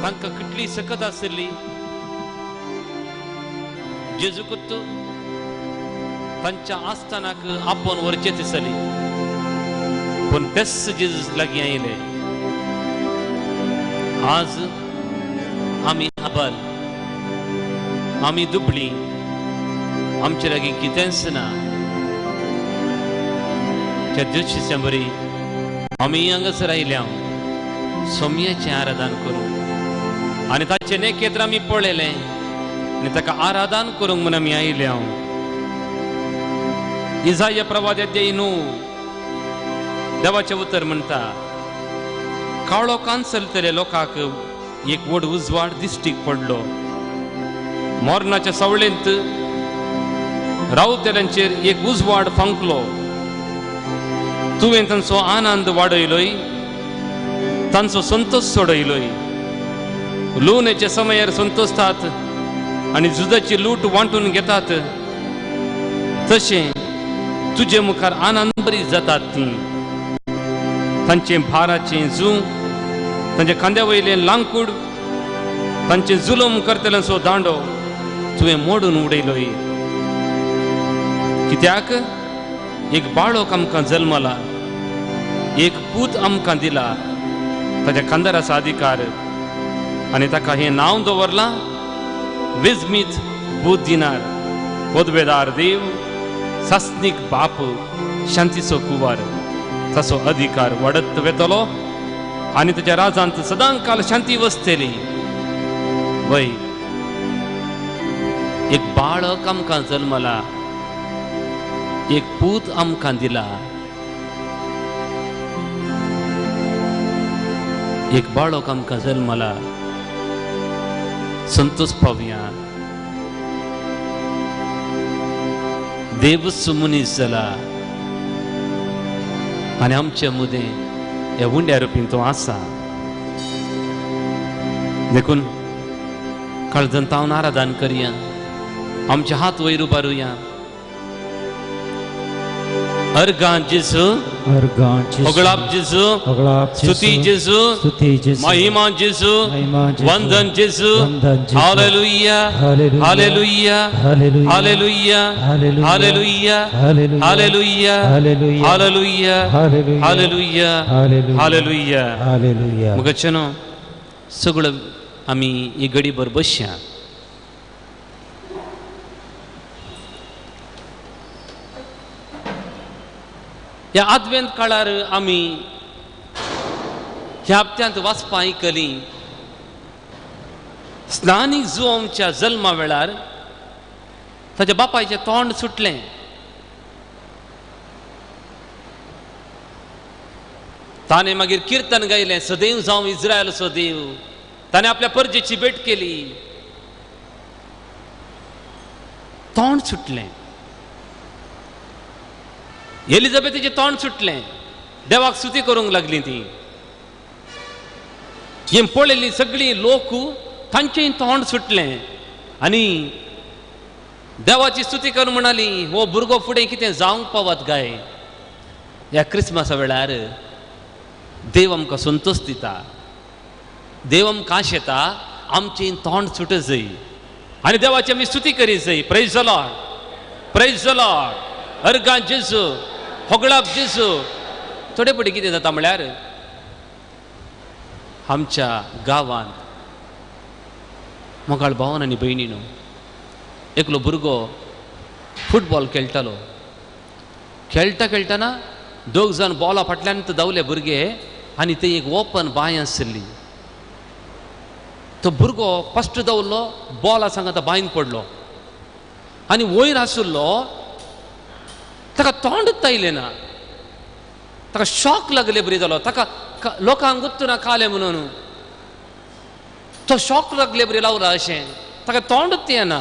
तांकां कितली सकत आशिल्ली. जेजूकूच तांच्या आस्थानाक आपोवन व्हरचें दिसली, पूण तेच जेजू लागीं आयले. आज आमी आबल, आमी दुबळी, आमचे लागीं कितेंच ना. त्या दिवशीच्या बरी आमी हांगासर आयल्या सोमयाचें आराधन करूंक आनी ताचें नेकेत्र आमी पळयलें आनी ताका आराधन करूंक म्हूण आमी आयल्या. इजाया प्रवाद्याध्याय 9 देवाचें उतर म्हणटा, काळोखान चलतले लोकांक एक व्हड उजवाड दिश्टीक पडलो. मरणाच्या सावळेंत रावतल्यांचेर एक उजवाड फांकलो. तुवें तांचो आनंद वाडयलोय, तांचो संतोश सोडयलोय. लुवणेच्या समयार संतोषतात आनी झुजाची लूट वांटून घेतात, तशें तुजे मुखार आनंद बरी जातात ती. तांचें भाराचें जूं, तांच्या खांद्या वयलें लांकूड, तांचें जुलूम करतल्यांचो दांडो तुवें मोडून उडयलोय. कित्याक एक बाळक आमकां जल्मला, एक पूत आमकां दिला, ताच्या खांदाराचो अधिकार आनी ताका हें नांव दवरलां विजमीत बुद्धिनार, पदवेदार देव, सासनीक बाप, शांतीचो कुवार. ताचो अधिकार वाडत वेतलो आनी ताच्या राजांत सदां काल शांती वसतली. वय, एक बाळक आमकां जल्मला, एक पूत आमकां दिला, एक बाळक आमकां जल्मला. संतोष पावया. देवच मनीस जाला आनी आमचे मदें ह्या उंड्या रुपीन तो आसा. देखून काळजान तावन आराधन करया, आमचे हात वयर उबारुया. अर्गां जेजू, होगळाप जेजू, स्तुती जेजू, महिमा जेजू, वंदन जेजू. Hallelujah, hallelujah, hallelujah, hallelujah, hallelujah, hallelujah, hallelujah, hallelujah. मुगचनो सगळो आमी ही घडीभर बसया. ह्या आदवेंत काळार आमी ह्या हप्त्यांत वाचपां आयकली. स्नानीक जुवांच्या जल्मा वेळार ताच्या बापायचें तोंड सुटलें. ताणें मागीर किर्तन गायलें, सदैव जावं इस्रायलाचो देव. ताणें आपल्या परजेची भेट केली. तोंड सुटलें. एलिझाबेथीचें तोंड सुटलें. देवाक स्तुती करूंक लागली ती. हें पळयली सगळीं लोक, तांचें तोंड सुटलें आनी देवाची स्तुती करून म्हणाली, हो भुरगो फुडें कितें जावंक पावत काय. ह्या क्रिसमसा वेळार देव आमकां संतोश दिता, देव आमकां आशेता आमचें तोंड सुट जाय आनी देवाची आमी स्तुती करी जाय. Praise the Lord, praise the Lord. अर्गां जेजू, होगळाप जेजू. थोडे फुडें कितें जाता म्हळ्यार आमच्या गांवांत मोगाळ भावन आनी भयणीनो एकलो भुरगो फुटबॉल खेळटालो. खेळटा खेळटना दोग जाण बॉला फाटल्यान धांवले भुरगे आनी थंय एक ओपन बांय आशिल्ली. तो भुरगो फस्ट धांवलो, बॉला सांगाता बांयन पडलो आनी वयर आशिल्लो ताका तोंडच आयलें ना. ताका शॉक लागले बरी जालो. ताका लोकांक गुत्तू ना कालें म्हणून तो शॉक लागले बरी लावला अशें ताका तोंडच येना.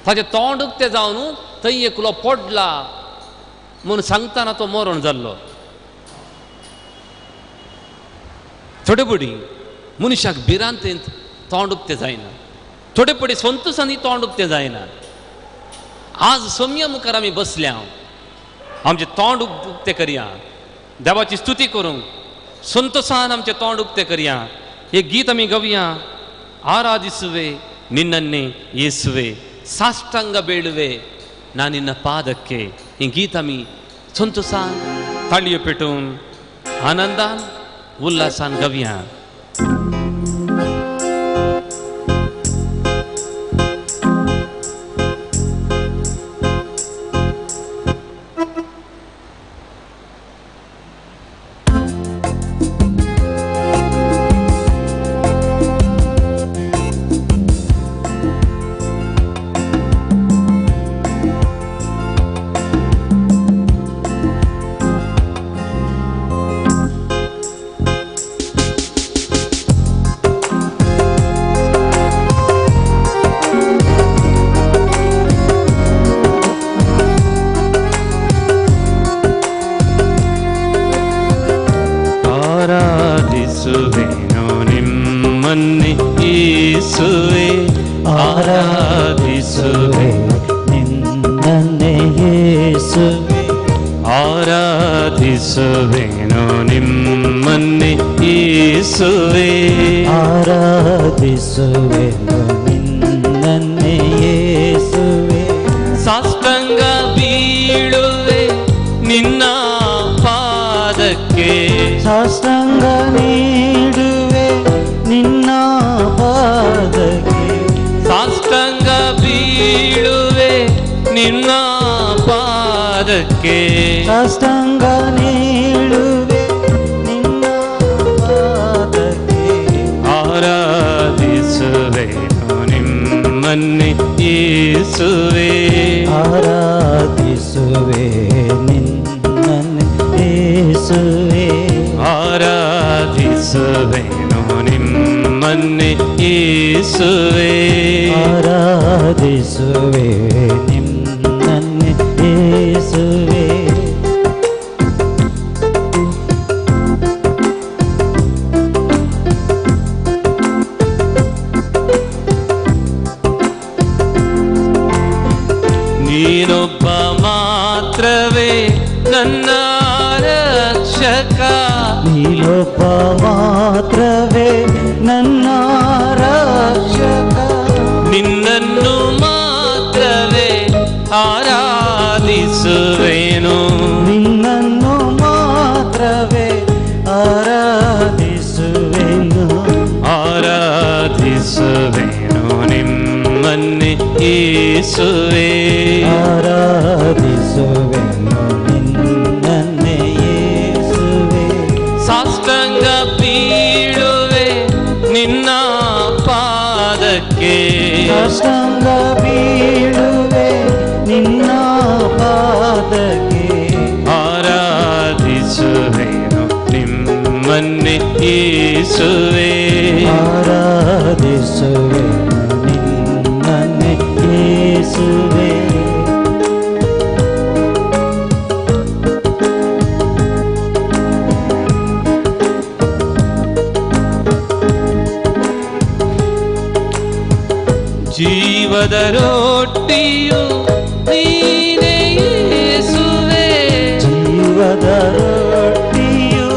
ताचें तोंड उक्तें जावन थंय एकलो पडला म्हूण सांगतना तो मरण जाल्लो. थोडे पडी मनशाक भिरांतेंत तोंड उक्तें जायना, थोडे पडी संतोशांनी तोंड उक्तें जायना. आज सोम्या मुखार आमी बसल्या, आमचें तोंड उक्तें करया, देवाची स्तुती करूंक, संतोसान आमचें तोंड उक्तें करया, हे गीत आमी गावया. ಆರಾಧಿಸುವೆ ನಿನ್ನನ್ನೇ ಯೇಸುವೆ, ಸಾಷ್ಟಾಂಗ ಬೇಳುವೆ ನಾ ನಿನ್ನ ಪಾದಕ್ಕೆ. ಈ ಗೀತ आमी संतोसान ताळयो पेटोवन आनंदान उल्हासान गावया. ಆರಾಧಿಸುವೆನು ನಿಮ್ಮನ್ನೇ ಯೇಸುವೆ, ಆರಾಧಿಸುವೆ ನಿನ್ನನ್ನೇ ಯೇಸುವೆ, ಆರಾಧಿಸುವೆನು ನಿಮ್ಮನ್ನೇ ಯೇಸುವೆ, ಆರಾಧಿಸುವೆನು ನಿನ್ನನ್ನೇ ಯೇಸುವೆ. ಸಾಷ್ಟಾಂಗ ಬೀಳುವೆ ನಿನ್ನ ಪಾದಕ್ಕೆ, ಸಾಷ್ಟಾಂಗ ನೀಡುವೆ ನಿನ್ನ ಪಾದಕ್ಕೆ, ಸಾಷ್ಟಾಂಗ ಬೀಳುವೆ ನಿನ್ನ ಪಾದಕ್ಕೆ, ಸಾಷ್ಟಾಂಗ ನೀಡುವೆ ನಿನ್ನ ಪಾದಕ್ಕೆ. ಆರಾಧಿಸುವೆನು ನಿಮ್ಮನ್ನೇ ಯೇಸುವೆ, ಆರಾಧಿಸುವೆ ನಿನ್ನನ್ನೇ ಯೇಸುವೆ, ಆರಾಧಿಸುವೆನು ನಿಮ್ಮನ್ನೇ ಯೇಸುವೆ, ಆರಾಧಿಸುವೆ ನಿನ್ನನ್ನೇ ಯೇಸುವೆ. ನೀನೊಬ್ಬ ಮಾತ್ರವೇ ನನ್ನ ರಕ್ಷಕ, ನೀನೊಬ್ಬ ಮಾತ್ರವೇ ನನ್ನ ರಕ್ಷಕ, ನಿನ್ನನ್ನು ಮಾತ್ರವೇ ಆರಾಧಿಸುವೆನು, ನಿನ್ನನ್ನು ಮಾತ್ರವೇ ಆರಾಧಿಸುವೆನು, ಆರಾಧಿಸುವೆನು ನಿಮ್ಮನ್ನೇ ಯೇಸುವೆ, ಆರಾಧಿಸುವೆನು ನಿನ್ನನ್ನೇ ಯೇಸುವೆ. ಸಾಷ್ಟಾಂಗ ಬೀಳುವೆ ನಿನ್ನ ಪಾದಕ್ಕೆ, ಸಾಷ್ಟಾಂಗ ಬೀಳುವೆ ನಿನ್ನ ಪಾದಕ್ಕೆ, ಆರಾಧಿಸುವೆನು ನಿಮ್ಮನ್ನೇ ಯೇಸುವೆ, ಆರಾಧಿಸುವೆನು ನಿನ್ನನ್ನೇ ಯೇಸುವೆ. ಜೀವದ ರೊಟ್ಟಿಯು ನೀನೇ ಯೇಸುವೆ, ಜೀವದ ರೊಟ್ಟಿಯು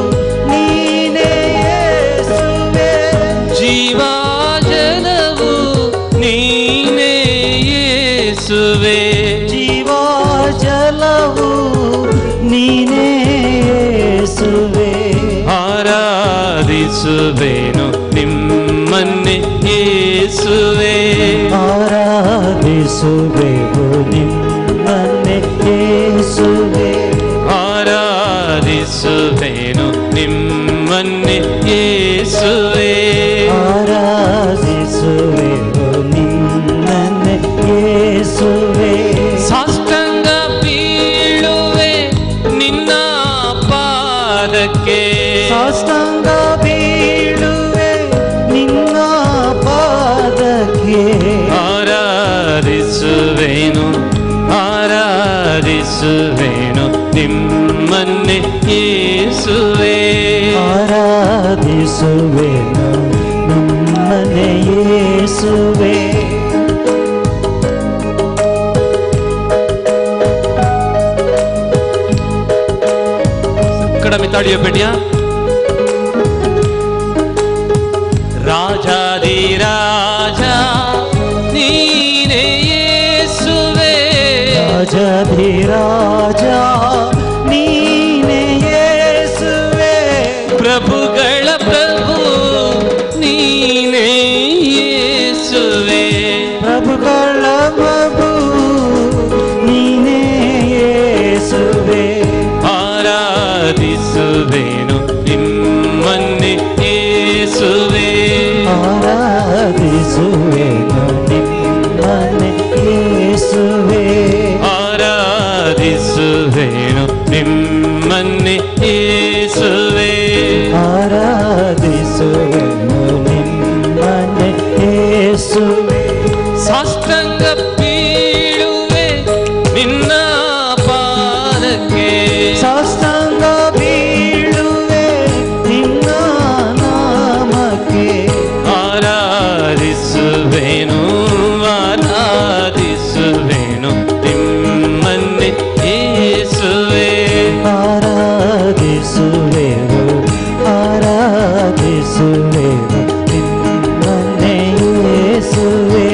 ನೀನೇ ಯೇಸುವೆ, ಜೀವ ಜಲವು ನೀನೇ ಯೇಸುವೆ, ಜೀವ ಜಲವು ನೀನೇ ಯೇಸುವೆ. ಆರಾಧಿಸುವೆನು ನಿಮ್ಮನ್ನೇ ಯೇಸುವೆ, ಆರಾಧಿಸುವೆವು ನಿಮ್ಮನ್ನೇ ಯೇಸುವೆ, ಆರಾಧಿಸುವೆನು ನಿಮ್ಮನ್ನೇ ಯೇಸುವೆ, ಆರಾಧಿಸುವೆವು ನಿನ್ನನ್ನೇ ಯೇಸುವೆ. ಸಾಷ್ಟಾಂಗ ಬೀಳುವೆ ನಿನ್ನ ಪಾದಕ್ಕೆ, ಸಾಷ್ಟಾಂಗ ಬೀಳುವೆ ನಿನ್ನ ಪಾದಕ್ಕೆ, ಆರಾಧಿಸುವೆನು ಆರಾಧಿಸುವೆನು ನಿಮ್ಮನ್ನೇ ಯೇಸುವೆ, ಆರಾಧಿಸುವೆನು ನಿಮ್ಮನ್ನೇ ಯೇಸುವೆ. ಕಡಿಮೆ ತಾಳಿಯೋ ಬೇಡಿಯಾ. ರಾಜ ನೀನೇ ಯೇಸುವೆ. ಪ್ರಭುಗಳ ಪ್ರಭು ನೀನೇ ಯೇಸುವೆ. ಪ್ರಭುಗಳ ಪ್ರಭು ನೀನೇ ಯೇಸುವೆ. ಆರಾಧಿಸುವೆನು ನಿಮ್ಮನ್ನೇ ಯೇಸುವೆ. ಆರಾಧಿಸುವೆನು ನಿಮ್ಮನ್ನೇ ಯೇಸುವೆ. ಆರಾಧಿಸುವೆನು ನಿಮ್ಮನ್ನೇ ಯೇಸುವೆ. ಆರಾಧಿಸುವೆನು ನಿಮ್ಮನ್ನೇ ಯೇಸುವೆ. ಸಾಷ್ಟಾಂಗ ಬೀಳುವೆ ನಿನ್ನ ಪಾದಕ್ಕೆ. ಸಾಷ್ಟಾಂಗ ಬೀಳುವೆ ನಿನ್ನ ನಾಮಕ್ಕೆ. ಆರಾಧಿಸುವೆನು ಆರಾಧಿಸುವೆನು ನಿಮ್ಮನ್ನೇ ಯೇಸುವೆ. ಆರಾಧಿಸುವೆನು ಆರಾಧಿಸುವೆನು ನಿಮ್ಮನ್ನೇ ಯೇಸುವೆ.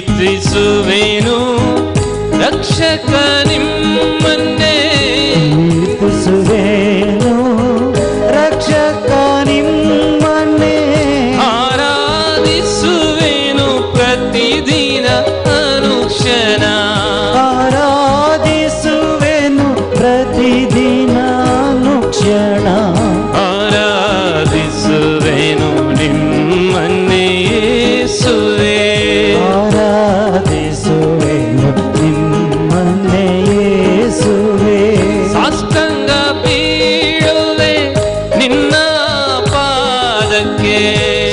ಕೀರ್ತಿಸುವೆನು ರಕ್ಷಕ ನಿಮ್ಮನ್ನೇ. ಕೀರ್ತಿಸುವೆನು ರಕ್ಷಕ ನಿಮ್ಮನ್ನೇ. ಆರಾಧಿಸುವೆನು ಪ್ರತಿದಿನ ಅನುಕ್ಷಣ. ಆರಾಧಿಸುವೆನು ಪ್ರತಿದಿನ ಅನುಕ್ಷಣ. ಆರಾಧಿಸುವೆನು ನಿಮ್ಮನ್ನೇ ಯೇಸುವೆ. ಆರಾಧಿಸುವೆನು ನಿಮ್ಮನ್ನೇ ಯೇಸುವೆ. ಸಾಷ್ಟಾಂಗ ಬೀಳುವೆ ನಿನ್ನ ಪಾದಕ್ಕೆ.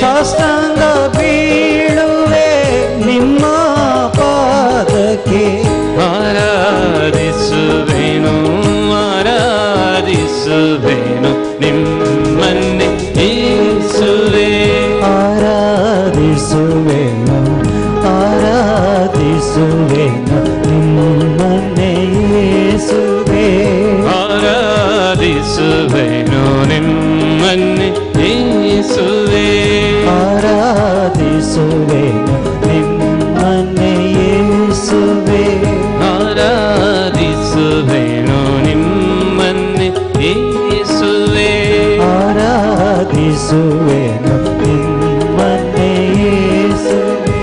ಸಾಷ್ಟಾಂಗ ಬೀಳುವೆ ನಿಮ್ಮ ಪಾದಕ್ಕೆ. ಆರಾಧಿಸುವೆನು ಆರಾಧಿಸುವೆನು ನಿಮ್ಮನ್ನೇ ಯೇಸುವೆ. ಆರಾಧಿಸುವೆನು ಆರಾಧಿಸುವೆನು ನಿಮ್ಮನ್ನೇ ಯೇಸುವೆ. ಆರಾಧಿಸುವೆನು ನಿಮ್ಮನ್ನೇ ಯೇಸುವೆ. ಆರಾಧಿಸುವೆನು ನಿಮ್ಮನ್ನೇ ಯೇಸುವೆ. ಆರಾಧಿಸುವೆನು ನಿಮ್ಮನ್ನೇ ಯೇಸುವೆ. ಆರಾಧಿಸುವೆನು ನಿಮ್ಮನ್ನೇ ಯೇಸುವೆ.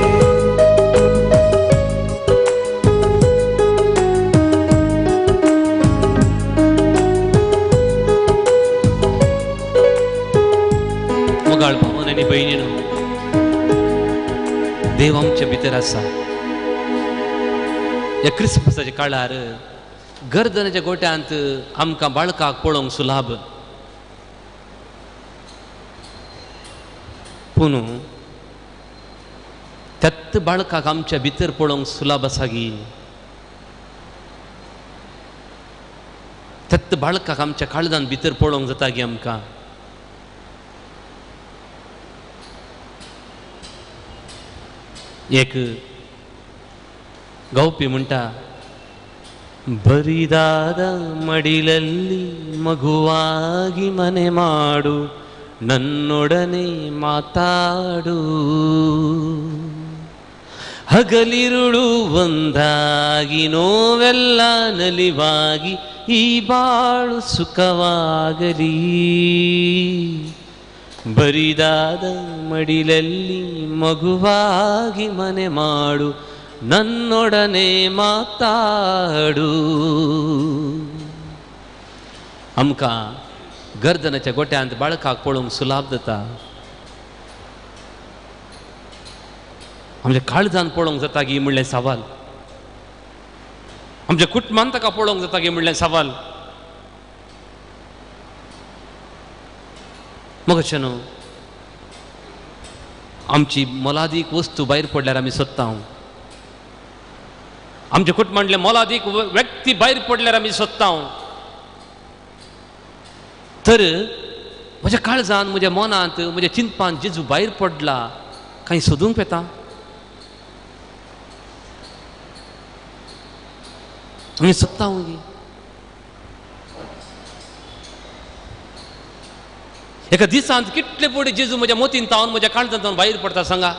मोगाळ भावन आनी भयणीनो, देव आमच्या भितर आसा. ह्या क्रिसमसाच्या काळार गर्दनाच्या गोट्यांत आमकां बाळकाक पळोवंक सुलाभ, पूण त्याच बाळकाक आमच्या भितर पळोवंक सुलाभ आसा गी? त्याच बाळकाक आमच्या काळजान भितर पळोवंक जाता गी आमकां? एक गावपी म्हणटा, ಬರಿದಾದ ಮಡಿಲಲ್ಲಿ ಮಗುವಾಗಿ ಮನೆ ಮಾಡು, ನನ್ನೊಡನೆ ಮಾತಾಡು, ಹಗಲಿರುಳು ಒಂದಾಗಿ ನೋವೆಲ್ಲ ನಲಿವಾಗಿ ಈ ಬಾಳು ಸುಖವಾಗಲಿ. ಬರಿದಾದ ಮಡಿಲಲ್ಲಿ ಮಗುವಾಗಿ ಮನೆ ಮಾಡು, ನನ್ನೊಡನೆ ಮಾತಾಡು. आमकां गर्दनाच्या गोट्यांत बाळकाक पळोवंक सुलाभ जाता, आमच्या काळजान पळोवंक जाता गी म्हणलें सवाल, आमच्या कुटुंबान ताका पळोवंक जाता गी म्हणलें सवाल. मग अशें न्हू, आमची मोलादीक वस्तू भायर पडल्यार आमी सोदता, आमच्या कुटुंबांतले मोलादीक व्यक्ती भायर पडल्यार आमी सोदता. तर म्हज्या काळजान, म्हज्या मनांत, म्हज्या चिंतपान जेजू भायर पडला कांय सोदूंक येता? आमी सोदता गी? एका दिसांत कितले फुडें जेजू म्हज्या मोतीन तावन म्हज्या काळजांत तावन भायर पडटा सांगा.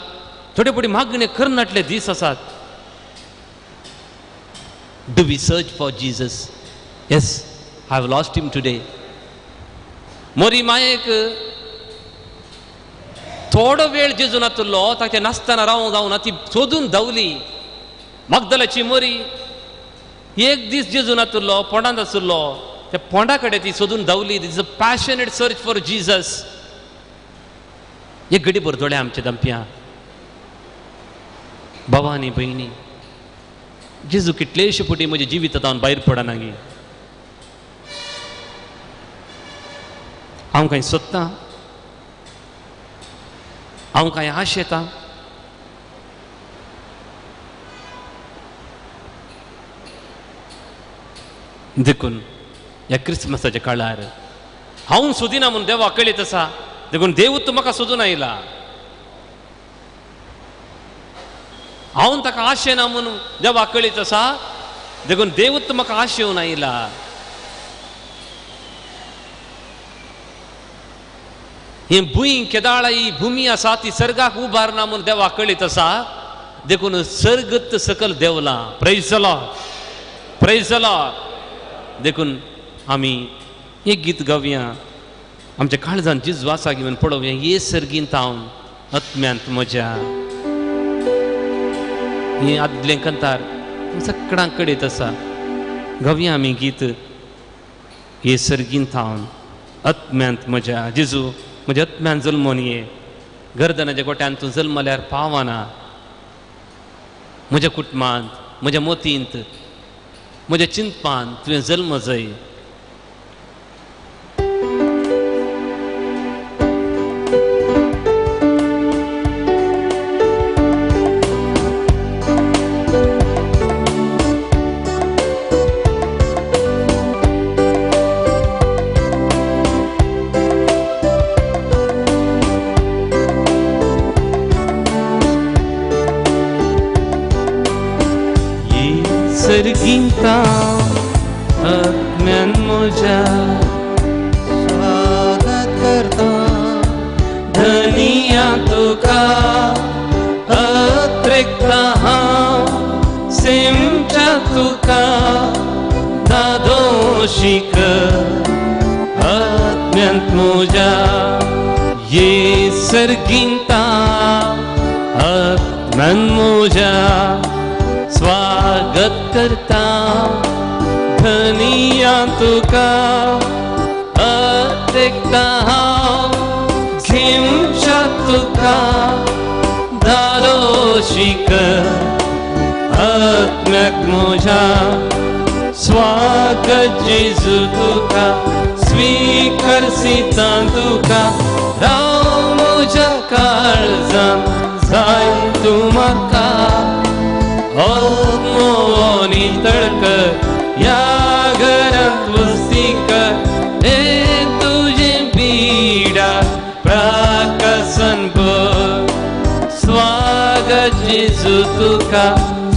थोडे फुडें मागणे करनाटले दीस आसात. Do we search for Jesus? Yes, I have lost him today. मोरी मायेक थोडो वेळ जेजू नातुल्लो, ताचें नासतना रावूंक जावना, ती सोदून धांवली. मगदलाची मोरी एक दीस जेजू नातुल्लो, पोंडांत आसुल्लो, त्या पोंडा कडेन ती सोदून धांवली. This a passionate search for Jesus. एक घडी भर दोळे आमचे दमप्यां. बाबा आनी भयणी, जेजू कितलेशे फुटी म्हज्या जिवितांत भायर पडना गी. हांव कांय सोदतां, हांव कांय आशेतां. देखून ह्या क्रिसमसाच्या काळार हांव सोदिना म्हूण देवा कळीत आसा, देखून देवूच म्हाका सोदून आयला. हांव ताका आशेना म्हूण देवा कळीत आसा, देखून देवूच म्हाका आशेवन आयला. ही भूंय केदाळा ही भुमी आसा ती सर्गाक उबारना म्हूण देवा कळीत आसा, देखून सर्गत सकल देवला. Praise the Lord, praise the Lord. देखून आमी एक गीत गावया, आमच्या काळजान जेजू आसा घेवन पळोवया. ये सर्गींत हांव आत्म्यांत म्हज्या. हें आदलें कंतार सगळ्यां कडेन आसा. गावया आमी गीत, ये सर्गींत हांव आत्म्यांत म्हज्या. जेजू म्हज्या आत्म्यान जल्मोन ये, गर्दनाच्या गोट्यान तूं जल्मल्यार पावना. म्हज्या कुटुंबांत, म्हज्या मोतींत, म्हज्या चिंतपान तुवें जल्म जाय. सर्गींता आत्म्यान म्हज्या स्वागत करता धनिया तुका, अत्रेकता हांव सेमच्या तुका दादोशीक आत्म्यांत म्हज्या. ये सर्गींता आत्म्यान म्हज्या स्वागत करता धनिया तुका, अत्रेकता हांव घेवच्या तुका दारोशीक आत्म्याक म्हज्या. स्वागत जेजू तुका, स्वीकारसिता तुका, राव म्हज्या काळजांत जाय तूं म्हाका. आत्मोनी तळक ह्या घरांत वस्तीक, हे तुजें पिडा प्राकसन भर. स्वागत जेजू तुका,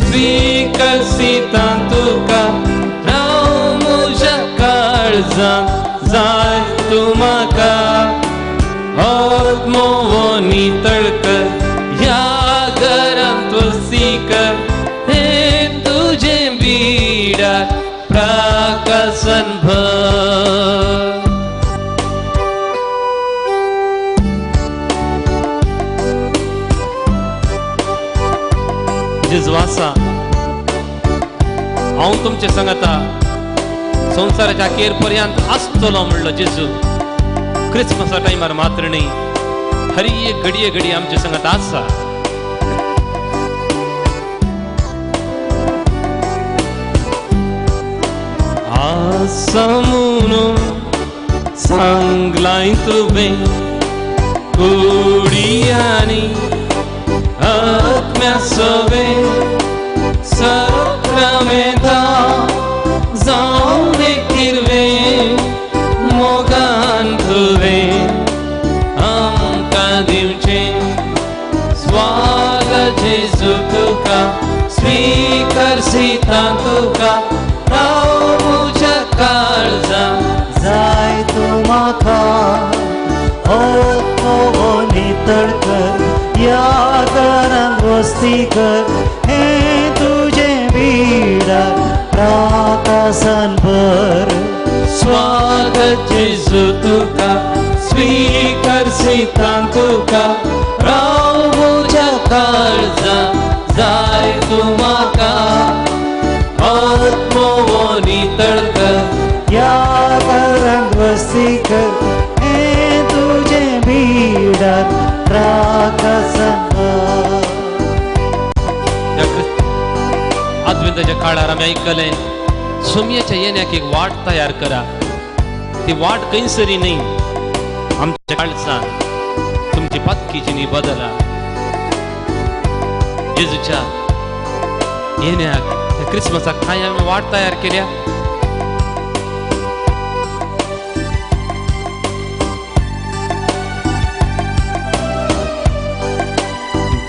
स्वीकारसिता तुका, राव म्हज्या काळजांत जाय तूं म्हाका. आत्मोनी तळक ह्या घरांत वस्तीक, प्राकसन भर. जेजू आसा, हांव तुमचे सांगता संवसाराच्या अखेर पर्यंत आसतलो म्हणलो जेजू. क्रिसमसा टायमार मात्र न्ही, हरी एक घडये घडये आमचे सांगत आसा. आसा म्हणून सांगलाय तुवें कुडियांनी आत्म्या सवें सक्रामेंता जावन किरवें मोगान तुवें आमकां दिवचें. स्वागत जेजू तुका, स्वीकारसिता तुका, राव म्हज्या काळजांत जाय तूं म्हाका. वस्ती कर हें तुजें बिडार राकासान भर. स्वागत जेजू तुका स्वीकारसितां तुका राव म्हज्या काळजा जाय तूं म्हाका आत्मो नितळ कर. ह्या घरांत वस्ती कर हें तुजें बिडार राकासान भर. आद्वेंताच्या काळार आमी आयकलें सोमयेच्या येण्याक एक वाट तयार करा. ती वाट खंयसरी न्ही आमच्या काळजान तुमची पातकीची न्ही बदला. जेजूच्या येण्याक क्रिसमसाक कांय आमी वाट तयार केल्या.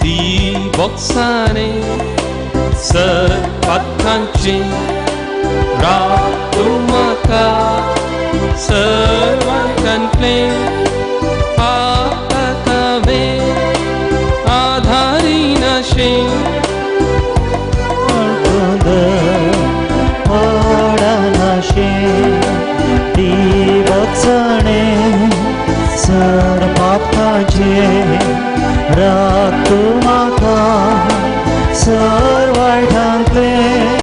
ती बोक्साने सर पातकांची राव तूं म्हाका सर्वांतलें पातकावे आधारिनाशें पडनाशें ती बगसणें सर पापकाचें राख तूं म्हाका सर वायटांतलें.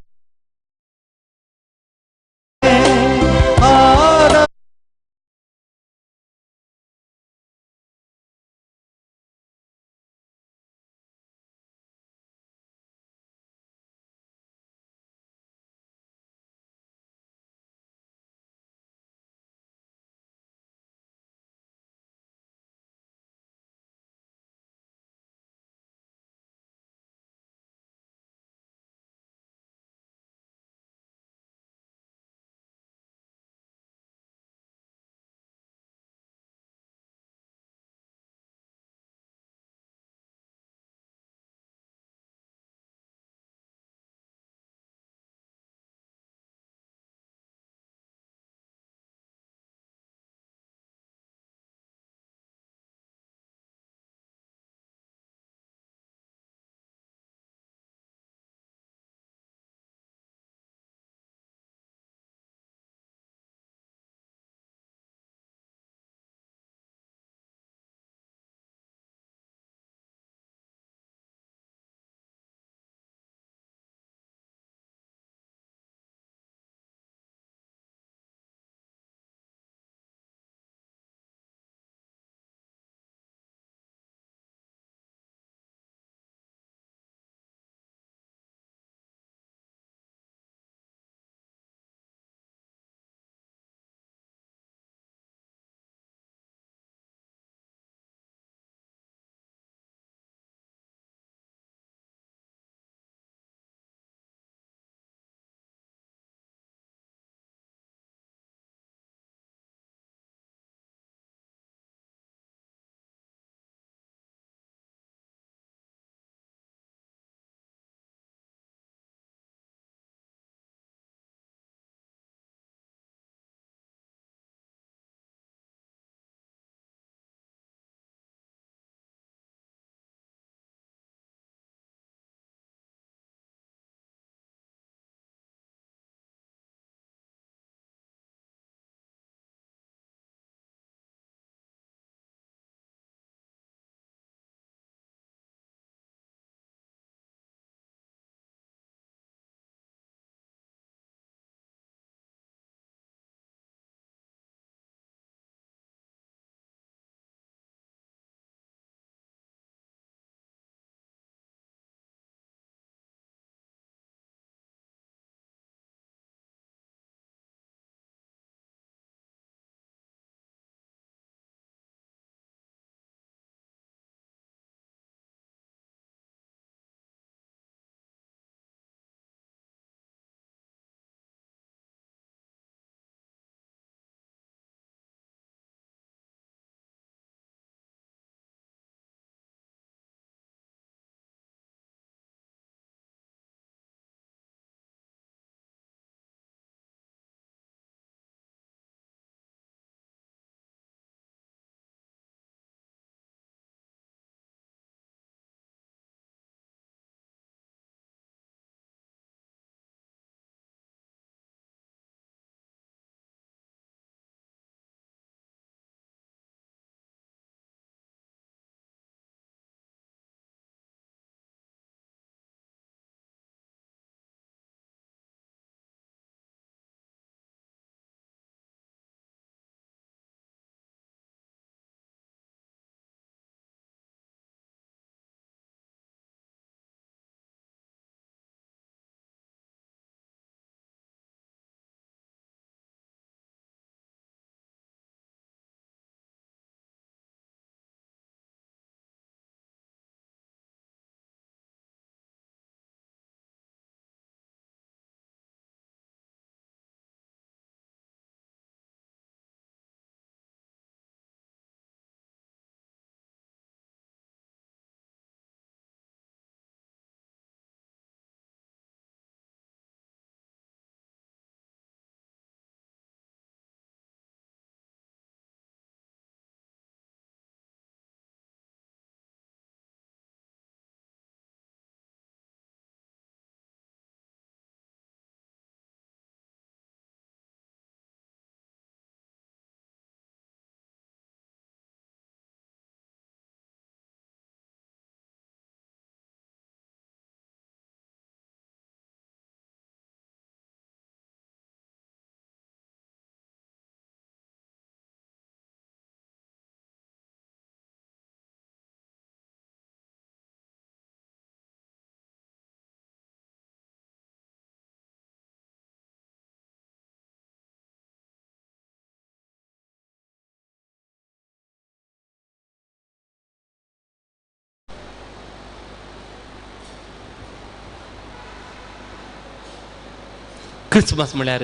क्रिसमस म्हळ्यार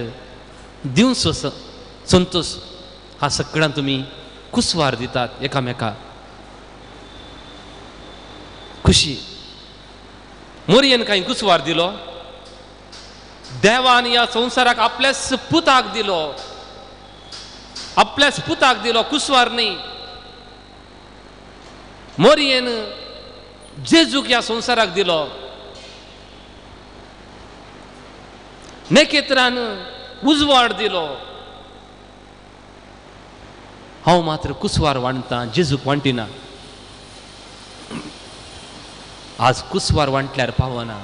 दिवचो संतोश. हा सगळ्यां तुमी कुसवार दितात एकामेका खुशी. मोरयेन कांय कुसवार दिलो? देवान ह्या संवसाराक आपल्याच पुताक दिलो, आपल्याच पुताक दिलो, कुसवार न्ही. मोरयेन जेजूक ह्या संवसाराक दिलो, नेकेत्रान उजवाड दिलो. हांव मात्र कुसवार वांटता, जेजूक वांटिना. आज कुसवार वांटल्यार पावना.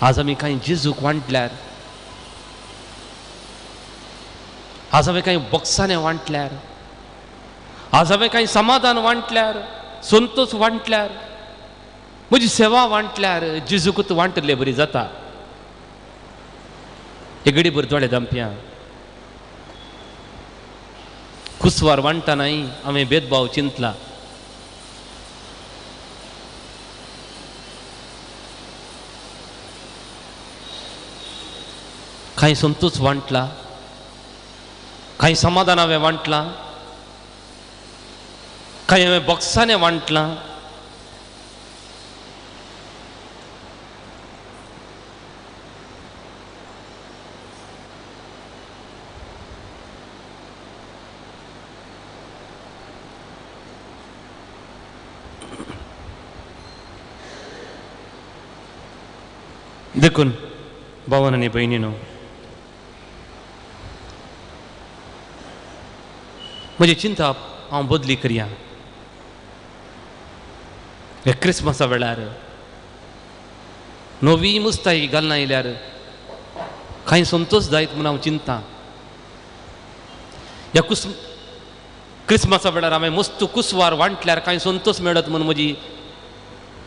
आज आमी कांय जेजूक वांटल्यार, आज हांवें कांय बॉक्सांनी वांटल्यार, आज हांवें कांय समाधान वांटल्यार, संतोष वांटल्यार, म्हजी सेवा वांटल्यार जेजूकूच वांटले बरी जाता. हे गडीभर दोळे दामप्यां कुसवार वांटतानाय हांवें भेदभाव चिंतला. कांय संतोष वांटला, कांय समाधान हांवें वांटलां, कांय हांवें बॉक्सांनी वांटलां. देखून भावान आनी भयणीनो, म्हजी चिंता हांव बदली करया. ह्या क्रिसमसा वेळार नवी मुस्ताई घालना येयल्यार कांय संतोश जायत म्हूण हांव चिंता. ह्या क्रिसमसा वेळार हांवें मस्त कुसवार वांटल्यार कांय संतोश मेळत म्हूण म्हजी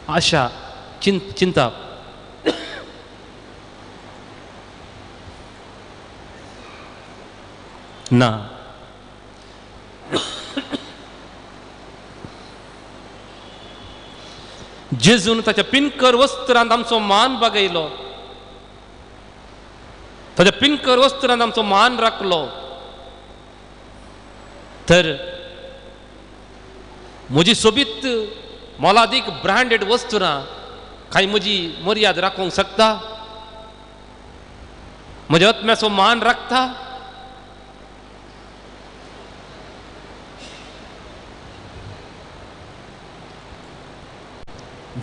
आशा चिंता. ना, जेजून ताच्या पिनकर वस्त्रांत आमचो मान बागयलो, ताच्या पिनकर वस्त्रांत आमचो मान राखलो. तर म्हजी सोबीत मोलादीक ब्रांडेड वस्त्रां कांय म्हजी मर्याद राखूंक शकता? म्हज्या आत्म्याचो मान राखता?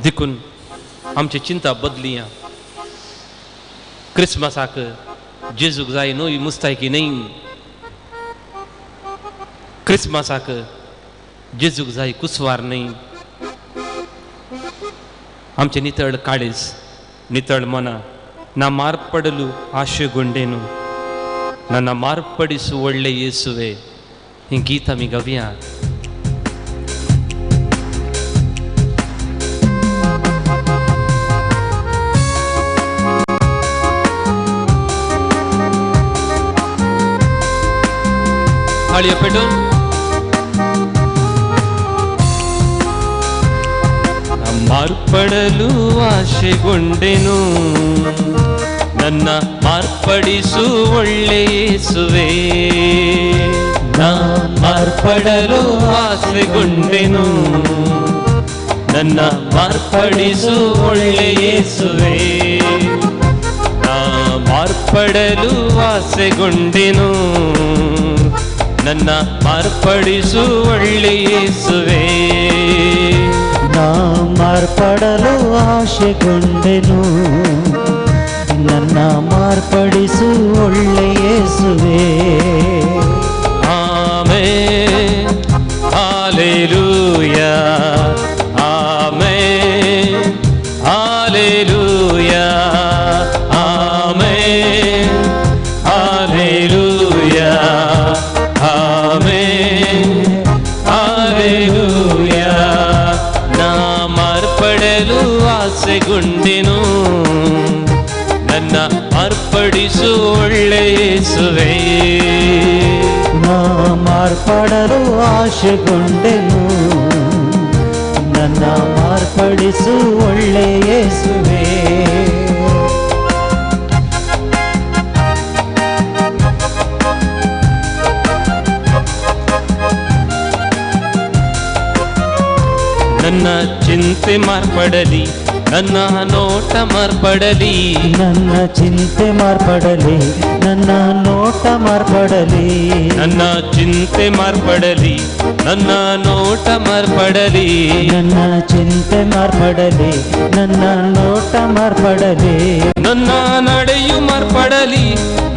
देखून आमची चिंता बदलिया. क्रिसमसाक जेजूक जाय नवी मुस्तायकी न्हय, क्रिसमसाक जेजूक जाय कुसवार न्हय. आमचें नितळ काळीज, नितळ मना ना मारपडलू आशे गुंडेनू, ना ना मारपडिसू व्हडले येसुवे, हीं गीत आमी गावया. थाळयो पेटून ಮಾರ್ಪಡಲು ಆಶೆಗೊಂಡೆನು, ನನ್ನ ಮಾರ್ಪಡಿಸು ಒಳ್ಳೆಯೇಸುವೆ. ನಾ ಮಾರ್ಪಡಲು ಆಸೆಗೊಂಡೆನು, ನನ್ನ ಮಾರ್ಪಡಿಸು ಒಳ್ಳೆಯೇಸುವೆ. ನಾ ಮಾರ್ಪಡಲು ಆಸೆಗೊಂಡೆನು, ನನ್ನ ಮಾರ್ಪಡಿಸು ಒಳ್ಳೆಯೇಸುವೆ. ನಾ ಮಾರ್ಪಡಲು ಆಶೆಗೊಂಡೆನು, ನನ್ನ ಮಾರ್ಪಡಿಸು ಒಳ್ಳೆಯೇಸುವೆ. ಆಮೇನ್, ಹಾಲೆಲೂಯಾ, ಆಮೇನ್, ಹಾಲೆಲೂಯಾ, ಆಮೇನ್, ಹಾಲೆಲೂಯಾ, ಆಮೇನ್, ಹಾಲೆಲೂಯಾ. ನಾ ಮಾರ್ಪಡಲು ಆಸೆಗೊಂಡೆನು, ನನ್ನ ಮಾರ್ಪಡಿಸು ಒಳ್ಳೆಯೇಸುವೆ. ನಾ ಮಾರ್ಪಡಲು ಆಶೆಗೊಂಡೆನು, ನನ್ನ ಮಾರ್ಪಡಿಸು ಒಳ್ಳೆಯೇಸುವೆ. ಮಾರ್ಪಡಲಿ, ನನ್ನ ನೋಟ ಮಾರ್ಪಡಲಿ. ನನ್ನ ಚಿಂತೆ ಮಾರ್ಪಡಲಿ, ನನ್ನ ನೋಟ ಮಾರ್ಪಡಲಿ. ನನ್ನ ಚಿಂತೆ ಮಾರ್ಪಡಲಿ, ನನ್ನ ನೋಟ ಮಾರ್ಪಡಲಿ. ನನ್ನ ಚಿಂತೆ ಮಾರ್ಪಡಲಿ, ನನ್ನ ನೋಟ ಮಾರ್ಪಡಲಿ. ನನ್ನ ನಡೆಯು ಮಾರ್ಪಡಲಿ,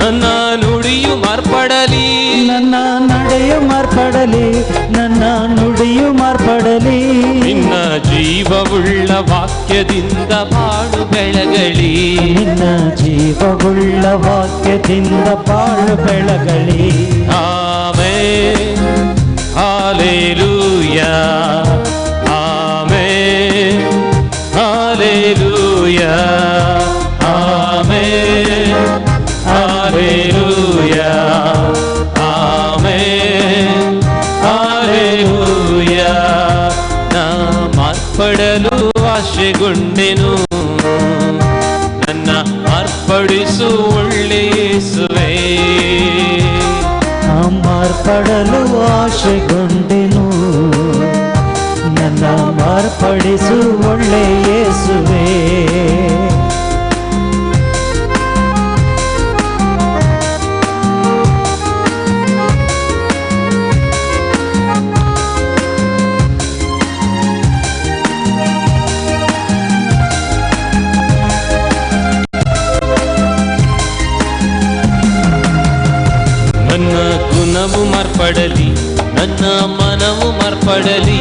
ನನ್ನ ನುಡಿಯು ಮಾರ್ಪಡಲಿ. ನನ್ನ ನಡೆಯು ಮಾರ್ಪಡಲಿ, ನನ್ನ ನುಡಿಯು ಮಾರ್ಪಡಲಿ. ನಿನ್ನ ಜೀವವುಳ್ಳ ವಾಕ್ಯದಿಂದ ಬಾಳು ಬೆಳಗಲಿ. ನಿನ್ನ ಜೀವವುಳ್ಳ ವಾಕ್ಯದಿಂದ ಬಾಳು ಬೆಳಗಲಿ. ಆಮೇನ್, ಹಾಲೆಲೂಯಾ, ಆಮೇನ್, ಹಾಲೆಲೂಯಾ, ಆಮೇನ್, ಹಾಲೆಲೂಯಾ, ಆಮೇನ್, ಹಾಲೆಲೂಯಾ. ನಾ ಮಾರ್ಪಡಲು ಆಶೆಗೊಂಡೆನು, ನನ್ನ ಮಾರ್ಪಡಿಸು ಒಳ್ಳೆಯೇಸುವೇ. ಮಾರ್ಪಡಲು ಆಶೆಗೊಂಡೆನು, ನನ್ನ ಮಾರ್ಪಡಿಸು ಒಳ್ಳೆಯೇಸುವೇ. ನನ್ನ ಗುಣವು ಮಾರ್ಪಡಲಿ, ನನ್ನ ಮನವು ಮಾರ್ಪಡಲಿ.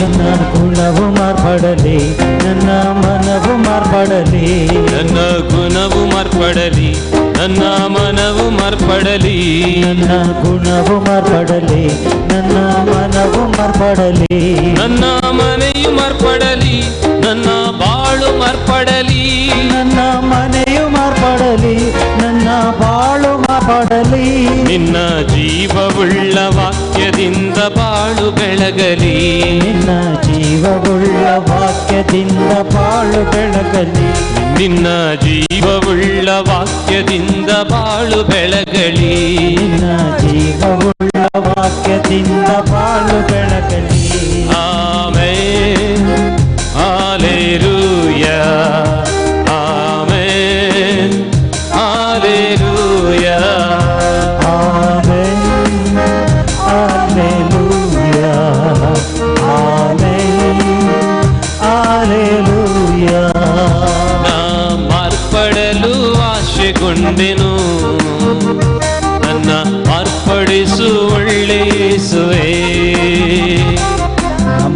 ನನ್ನ ಗುಣವು ಮಾರ್ಪಡಲಿ, ನನ್ನ ಮನವು ಮಾರ್ಪಡಲಿ. ನನ್ನ ಗುಣವು ಮಾರ್ಪಡಲಿ, ನನ್ನ ಮನವು ಮಾರ್ಪಡಲಿ. ನನ್ನ ಗುಣವು ಮಾರ್ಪಡಲಿ, ನನ್ನ ಮನವು ಮಾರ್ಪಡಲಿ. ನನ್ನ ಮನೆಯು ಮಾರ್ಪಡಲಿ, ನನ್ನ ಬಾಳು ಮಾರ್ಪಡಲಿ. ನನ್ನ ಮನೆಯು ಮಾರ್ಪಡಲಿ, ನನ್ನ ಬಾಳು ಮಾರ್ಪಡಲಿ. ನಿನ್ನ ಜೀವವುಳ್ಳ ವಾಕ್ಯದಿಂದ ಬಾಳು ಬೆಳಗಲಿ. ನಿನ್ನ ಜೀವವುಳ್ಳ ವಾಕ್ಯದಿಂದ ಬಾಳು ಬೆಳಗಲಿ. ನಿನ್ನ ಜೀವವುಳ್ಳ ವಾಕ್ಯದಿಂದ ಬಾಳು ಬೆಳಗಲಿ. ನಿನ್ನ ಜೀವವುಳ್ಳ ವಾಕ್ಯದಿಂದ ಬಾಳು ಬೆಳಗಲಿ. ಆಮೇನ್, ಹಾಲೆಲೂಯಾ, ಆಮೇನ್, ಹಾಲೆಲೂಯಾ, ಆಮೇನ್, ಹಾಲೆಲೂಯಾ, ಆಮೇನ್, ಹಾಲೆಲೂಯಾ. ನಾ ಮಾರ್ಪಡಲು ಆಶೆಗೊಂಡೆನು, ನನ್ನ ಮಾರ್ಪಡಿಸು ಒಳ್ಳೆಯೇಸುವೇ.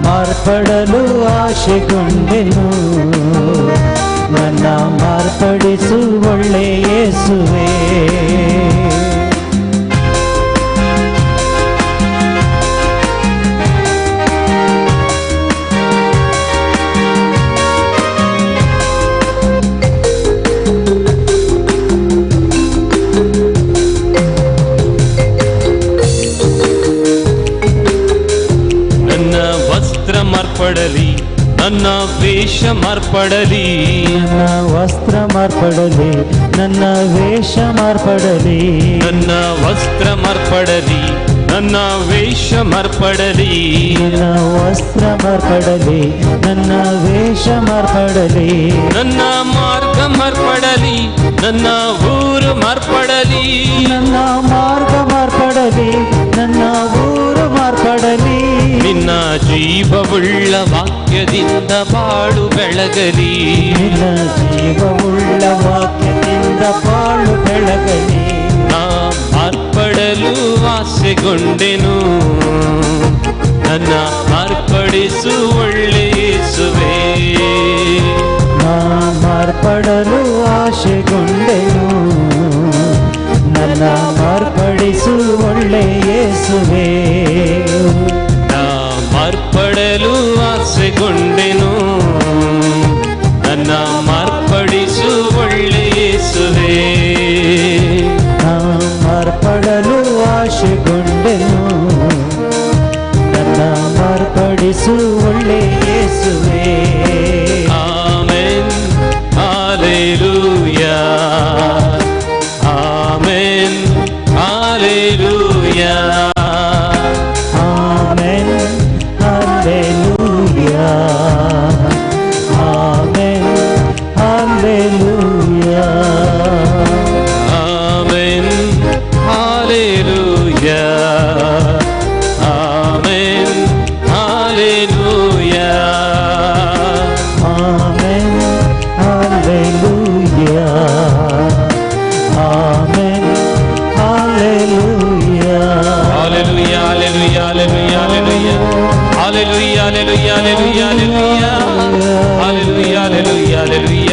ಮಾರ್ಪಡಲು ಆಶೆಗೊಂಡೆನು, ನನ್ನ ಮಾರ್ಪಡಿಸು ಒಳ್ಳೆಯೇಸುವೇ. ನನ್ನ ವಸ್ತ್ರ ಮಾರ್ಪಡಲಿ, ನನ್ನ ವೇಷ ಮಾರ್ಪಡಲಿ. ನನ್ನ ವಸ್ತ್ರ ಮಾರ್ಪಡಲಿ, ನನ್ನ ವೇಷ ಮಾರ್ಪಡಲಿ. ನನ್ನ ವಸ್ತ್ರ ಮಾರ್ಪಡಲಿ, ನನ್ನ ವೇಷ ಮಾರ್ಪಡಲಿ. ನನ್ನ ವಸ್ತ್ರ ಮಾರ್ಪಡಲಿ, ನನ್ನ ವೇಷ ಮಾರ್ಪಡಲಿ. ನನ್ನ ಮಾರ್ಗ ಮಾರ್ಪಡಲಿ, ನನ್ನ ಊರು ಮಾರ್ಪಡಲಿ. ನನ್ನ ಮಾರ್ಗ ಮಾರ್ಪಡಲಿ, ನನ್ನ ಊರು ಮಾರ್ಪಡಲಿ. ನಿನ್ನ ಜೀವವುಳ್ಳ ವಾಕ್ಯದಿಂದ ಬಾಳು ಬೆಳಗಲಿ. ನಿನ್ನ ಜೀವವುಳ್ಳ ವಾಕ್ಯದಿಂದ ಬಾಳು ಬೆಳಗಲಿ. ನಾ ಮಾರ್ಪಡಲು ಆಸೆಗೊಂಡೆನು, ನನ್ನ ಮಾರ್ಪಡಿಸು ಒಳ್ಳೆಯೇಸುವೇ. ನಾ ಮಾರ್ಪಡಲು ಆಶೆಗೊಂಡೆನು, ನನ್ನ ಮಾರ್ಪಡಿಸು ಒಳ್ಳೆಯೇಸುವೇ. ನಾ ಮಾರ್ಪಡಲು ಆಸೆಗೊಂಡೆನು, ನನ್ನ ಮಾರ್ಪಡಿಸು ಒಳ್ಳೆಯೇಸುವೇ. ನಾ ಮಾರ್ಪಡಲು ಆಶೆಗೊಂಡೆನು, ನನ್ನ ಮಾರ್ಪಡಿಸು ಒಳ್ಳೆಯೇಸುವೇ.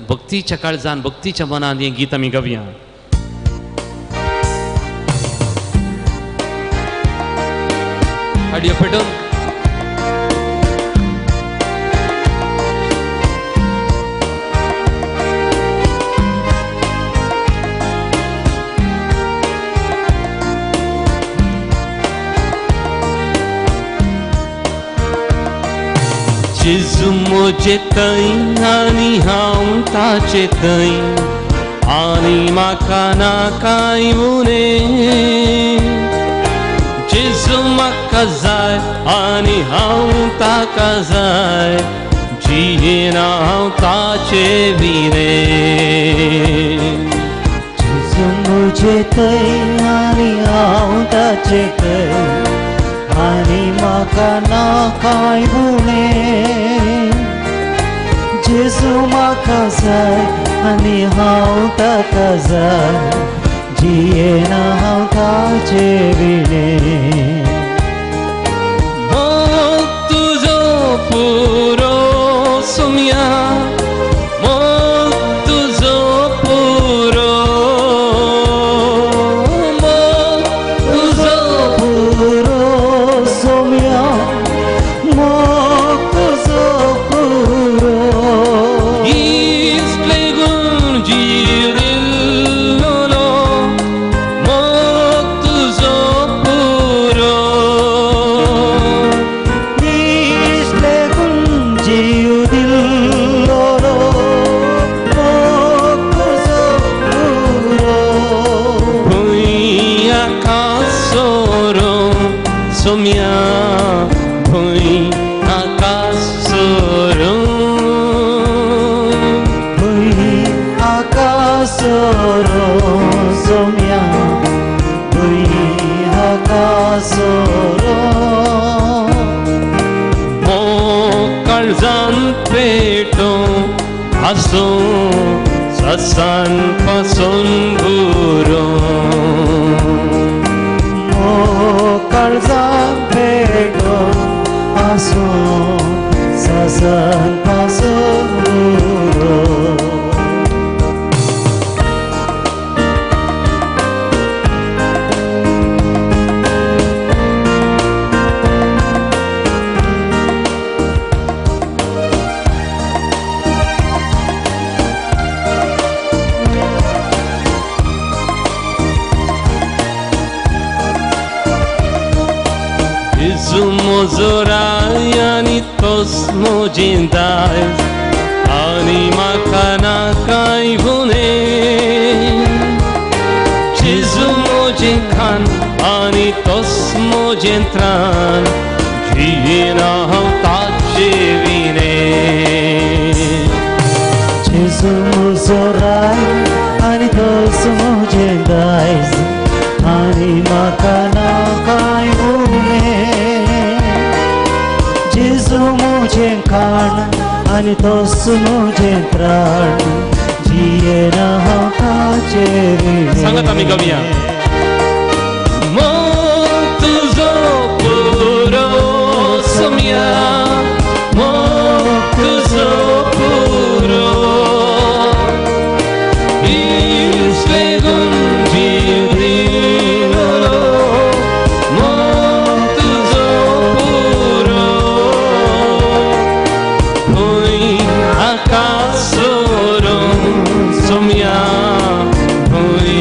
भक्तीच्या काळजान, भक्तीच्या मनान हें गीत आमी गावया. ऑडियो पेटोवन. जेजू म्हजे थंय आनी हांव ताचे थंय आनी म्हाका ना कांय उणें. जेजू म्हाका जाय आनी हांव ताका जाय, जियेना हांव ताचे विणें. जेजू म्हजे थंय आनी हांव ताचे थंय आनी म्हाका ना कांय उणें. जेजू म्हाका जाय आनी हांव ताका जाय, जियेना हांव ताचे विणें. मोग तुजो पुरो सोम्या, मोग तुजो पुरो, मोग तुजो पुरो सोम्या, मोग तुजो पुरो. इसले गुण जीव दिल्लो, मोग तुजो पुरो. इसले गुण जीव दिल्लो, मोग तुजो पुरो. भूंय आकाश सोरो सोम्या, भूंय आकाश सोरो, भूंय आकाश सोरो सोम्या, भूंय आकाश सोरो. मोग काळजान पेटो आसूं ससान पासून गुरो. मोग काळजान पेटो आसूं ससान पासून गुरो. जेजू म्हजो राय आनी तोच म्हजें दायज आनी म्हाका ना कांय उणें. जेजू म्हजें खाण आनी तोच म्हजें त्राण, जियेना हांव ताचे विणें. जेजू म्हजो राय आनी तोच म्हजें दायज आनी म्हाका ना कांय उणें. जेजू म्हजें खाण आनी तोच म्हजें त्राण, जियेना हांव ताचे विणें. सांगात आमी गावया. मोग तुजो पुरो सोम्या, मोग तुजो पुरो. इसले गुण जीव दिलो, मोग तुजो पुरो. भूंय आकाश सोरो सोम्या, भूंय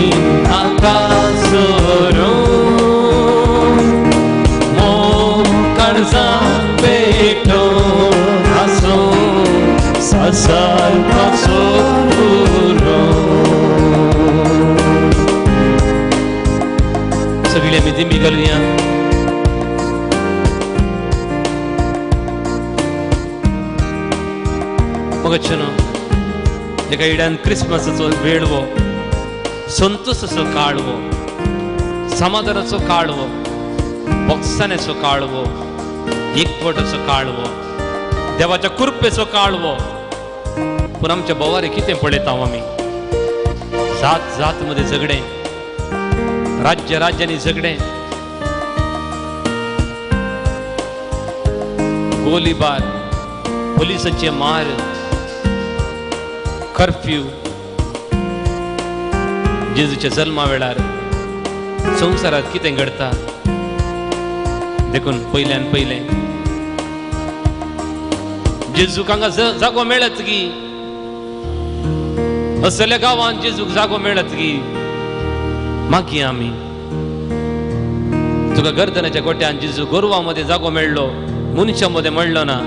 आकाश सोरो. मोग काळजान पेटो आसूं ससान पासून पुरो. सगळे आमी दिमी घालुया. मगच्छनो एका इड्यान क्रिसमसाचो वेळ वो, संतोसाचो काळ वो, समाधानाचो काळ वो, बोगसाण्याचो काळ वो, एकवटाचो काळ वो, देवाच्या कृपेचो काळ वो. पूण आमच्या भोवारे कितें पळयता आमी? जात जात मध्ये झगडें, राज्य राज्यांनी झगडें, गोलीबार, पोलिसांचे मार, कर्फ्यू जेजूच्या जल्मा वेळार संवसारांत कितें घडता देखून पयल्यान पयलें जेजूक हांगा जागो मेळत गी, असल्या गांवांत जेजूक जागो मेळत गी, मागीर आमी तुका गर्दनाच्या गोट्यान जेजू गोरवां मदें जागो मेळ्ळो, मनशां मदें मेळ्ळो ना.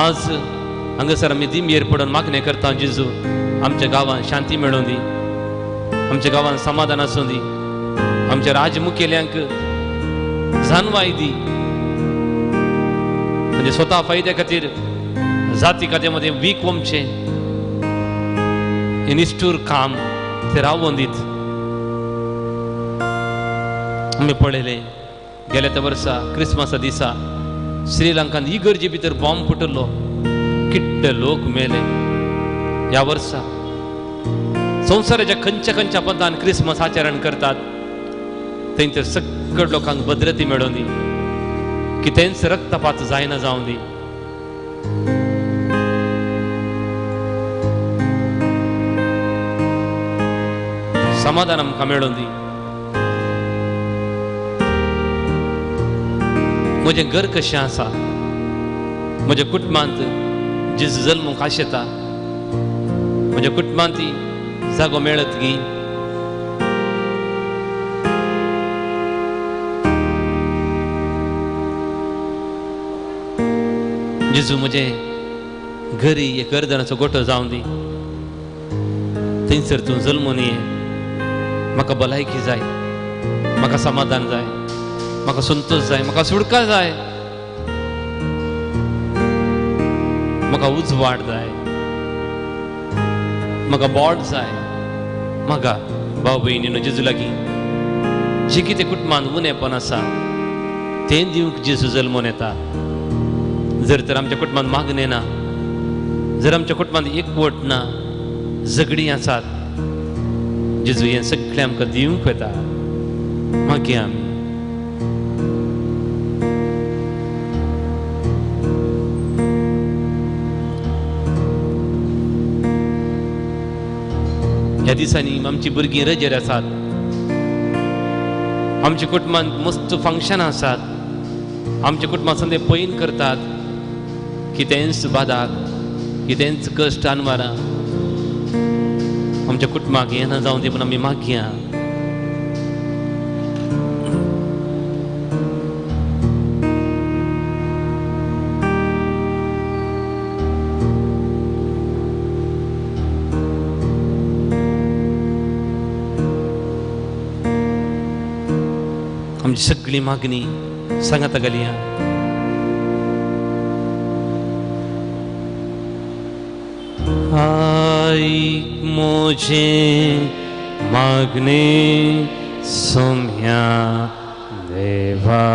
आज हांगासर आमी दिंबेर पडून मागणें करता, जेजू आमच्या गांवांत शांती मेळों दी, आमच्या गांवांत समाधान आसूं दी, आमच्या राज मुखेल्यांक जानवाय दी, म्हणजे स्वता फायद्या खातीर जाती खात्या मदें वीक वमचें हें निश्ठूर काम ते रावोन दीत. आमी पळयलें गेल्या त्या वर्सा क्रिसमसा दिसा श्रीलंकान इगर्जे भितर बॉम्ब फुटलो, कितले लोक मेले. ह्या वर्सा संवसाराच्या खंयच्या खंयच्या पदान क्रिसमस आचरण करतात, थंयसर सगळ्या लोकांक भद्रती मेळोवन दी, कितेंच रक्तपात जायना जावं दी. समाधान आमकां मेळोवन दी. म्हजें घर कशें आसा, म्हज्या कुटुंबांत जेजू जल्मूंक आशेता, म्हज्या कुटुंबांत जागो मेळत गी? जेजू म्हजें घरी एक गर्दनाचो गोटो जावं दी, थंयसर तूं जल्मून ये. म्हाका भलायकी जाय, म्हाका समाधान जाय, म्हाका संतोश जाय, म्हाका सुटका जाय, म्हाका उजवाड जाय, म्हाका बोट जाय. म्हाका भाव भयणीनो जेजू लागीं जे कितें कुटुंबांत उणेपण आसा तें दिवंक जेजू जल्मून येता. जर तर आमच्या कुटुंबांत मागणें ना, जर आमच्या कुटुंबांत एकवट ना, झगडीं आसात, जेजू हें सगळें आमकां दिवंक येता. मागीर आमी ह्या दिसांनी आमची भुरगीं रजेर आसात, आमच्या कुटुंबांत मस्त फंक्शनां आसात, आमच्या कुटुंबांत संदे पयन करतात, कितेंच बादाक कितेंच कश्ट अनवारां आमच्या कुटुंबाक येना जावं दी म्हूण आमी मागया. आमची सगळी मागणी सांगाता घालया. आयक म्हजें मागणें सोम्या देवा,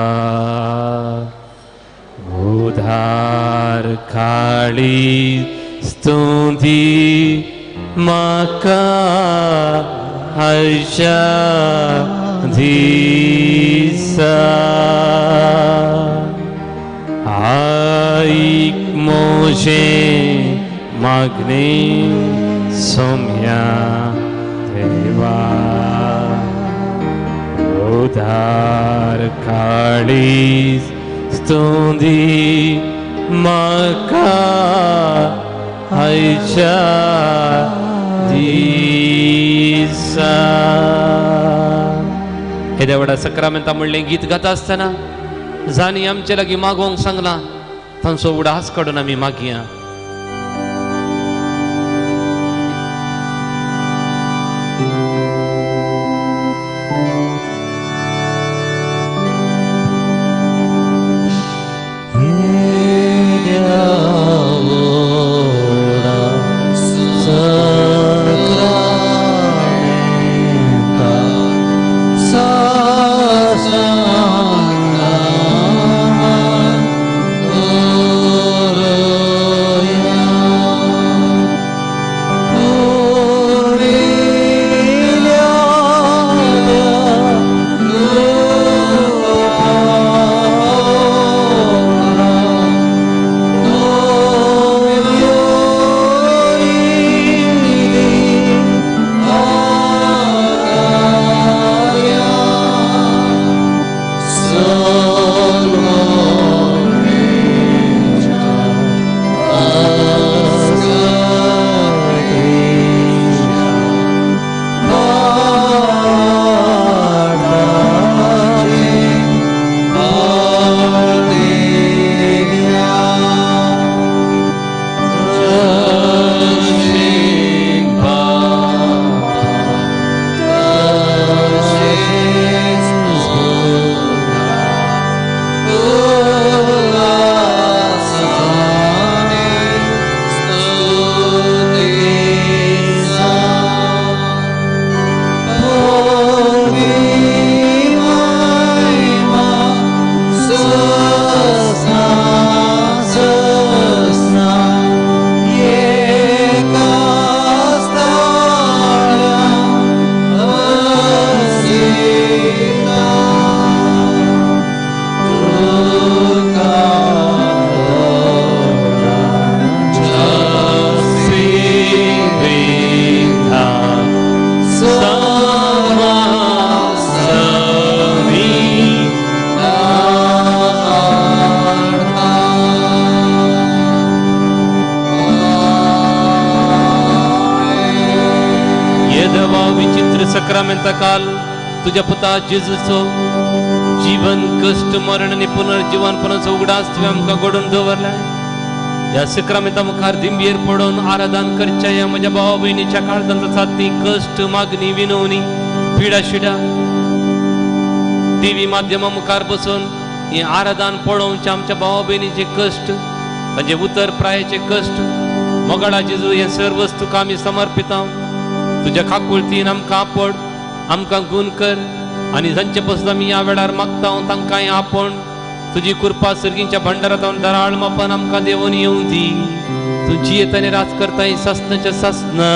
उदार काळी स्तुती म्हाका आयच्या दिसा. आयक म्हजें मागणें सोम्या देवा, उदार काळी स्तुती म्हाका आयच्या दिसा. येद्या व्हडा सक्रामेंता म्हणलें गीत गाता आसतना जांणी आमचे लागीं मागोवंक सांगलां तांचो उडास काडून आमी मागया. Sacramenta, देवा विचित्र सक्रामेंता काल तुज्या पुता जेजूचो जीवन कश्ट मरण आनी पुनर्जीवनपणाचो उगडास तुवें आमकां घडोवन दवरलाय. ह्या सक्रामेंता मुखार दिंबयेर पडून आराधन करच्या ह्या म्हज्या भावा भयणीच्या काळजांत आसात ती कश्ट मागणी विनवणी पिडा शिडा टीव्ही माध्यमा मुखार बसून हें आराधन पळोवचें आमच्या भावा भयणीचे कश्ट तांचे उतर प्रायेचे कश्ट मोगाळा जेजू हें सर्व तुका आमी समर्पिता. तुज्या काकुळतीन आमकां आपड आमकां गूण कर आनी जांचे पसून आमी ह्या वेळार मागता तांकांय आपण तुजी कृपा सर्गींच्या भंडारांत दराळ मापान आमकां देवून येवं दी. तूं जियेत आनी राज करताय सासणाच्या सासना.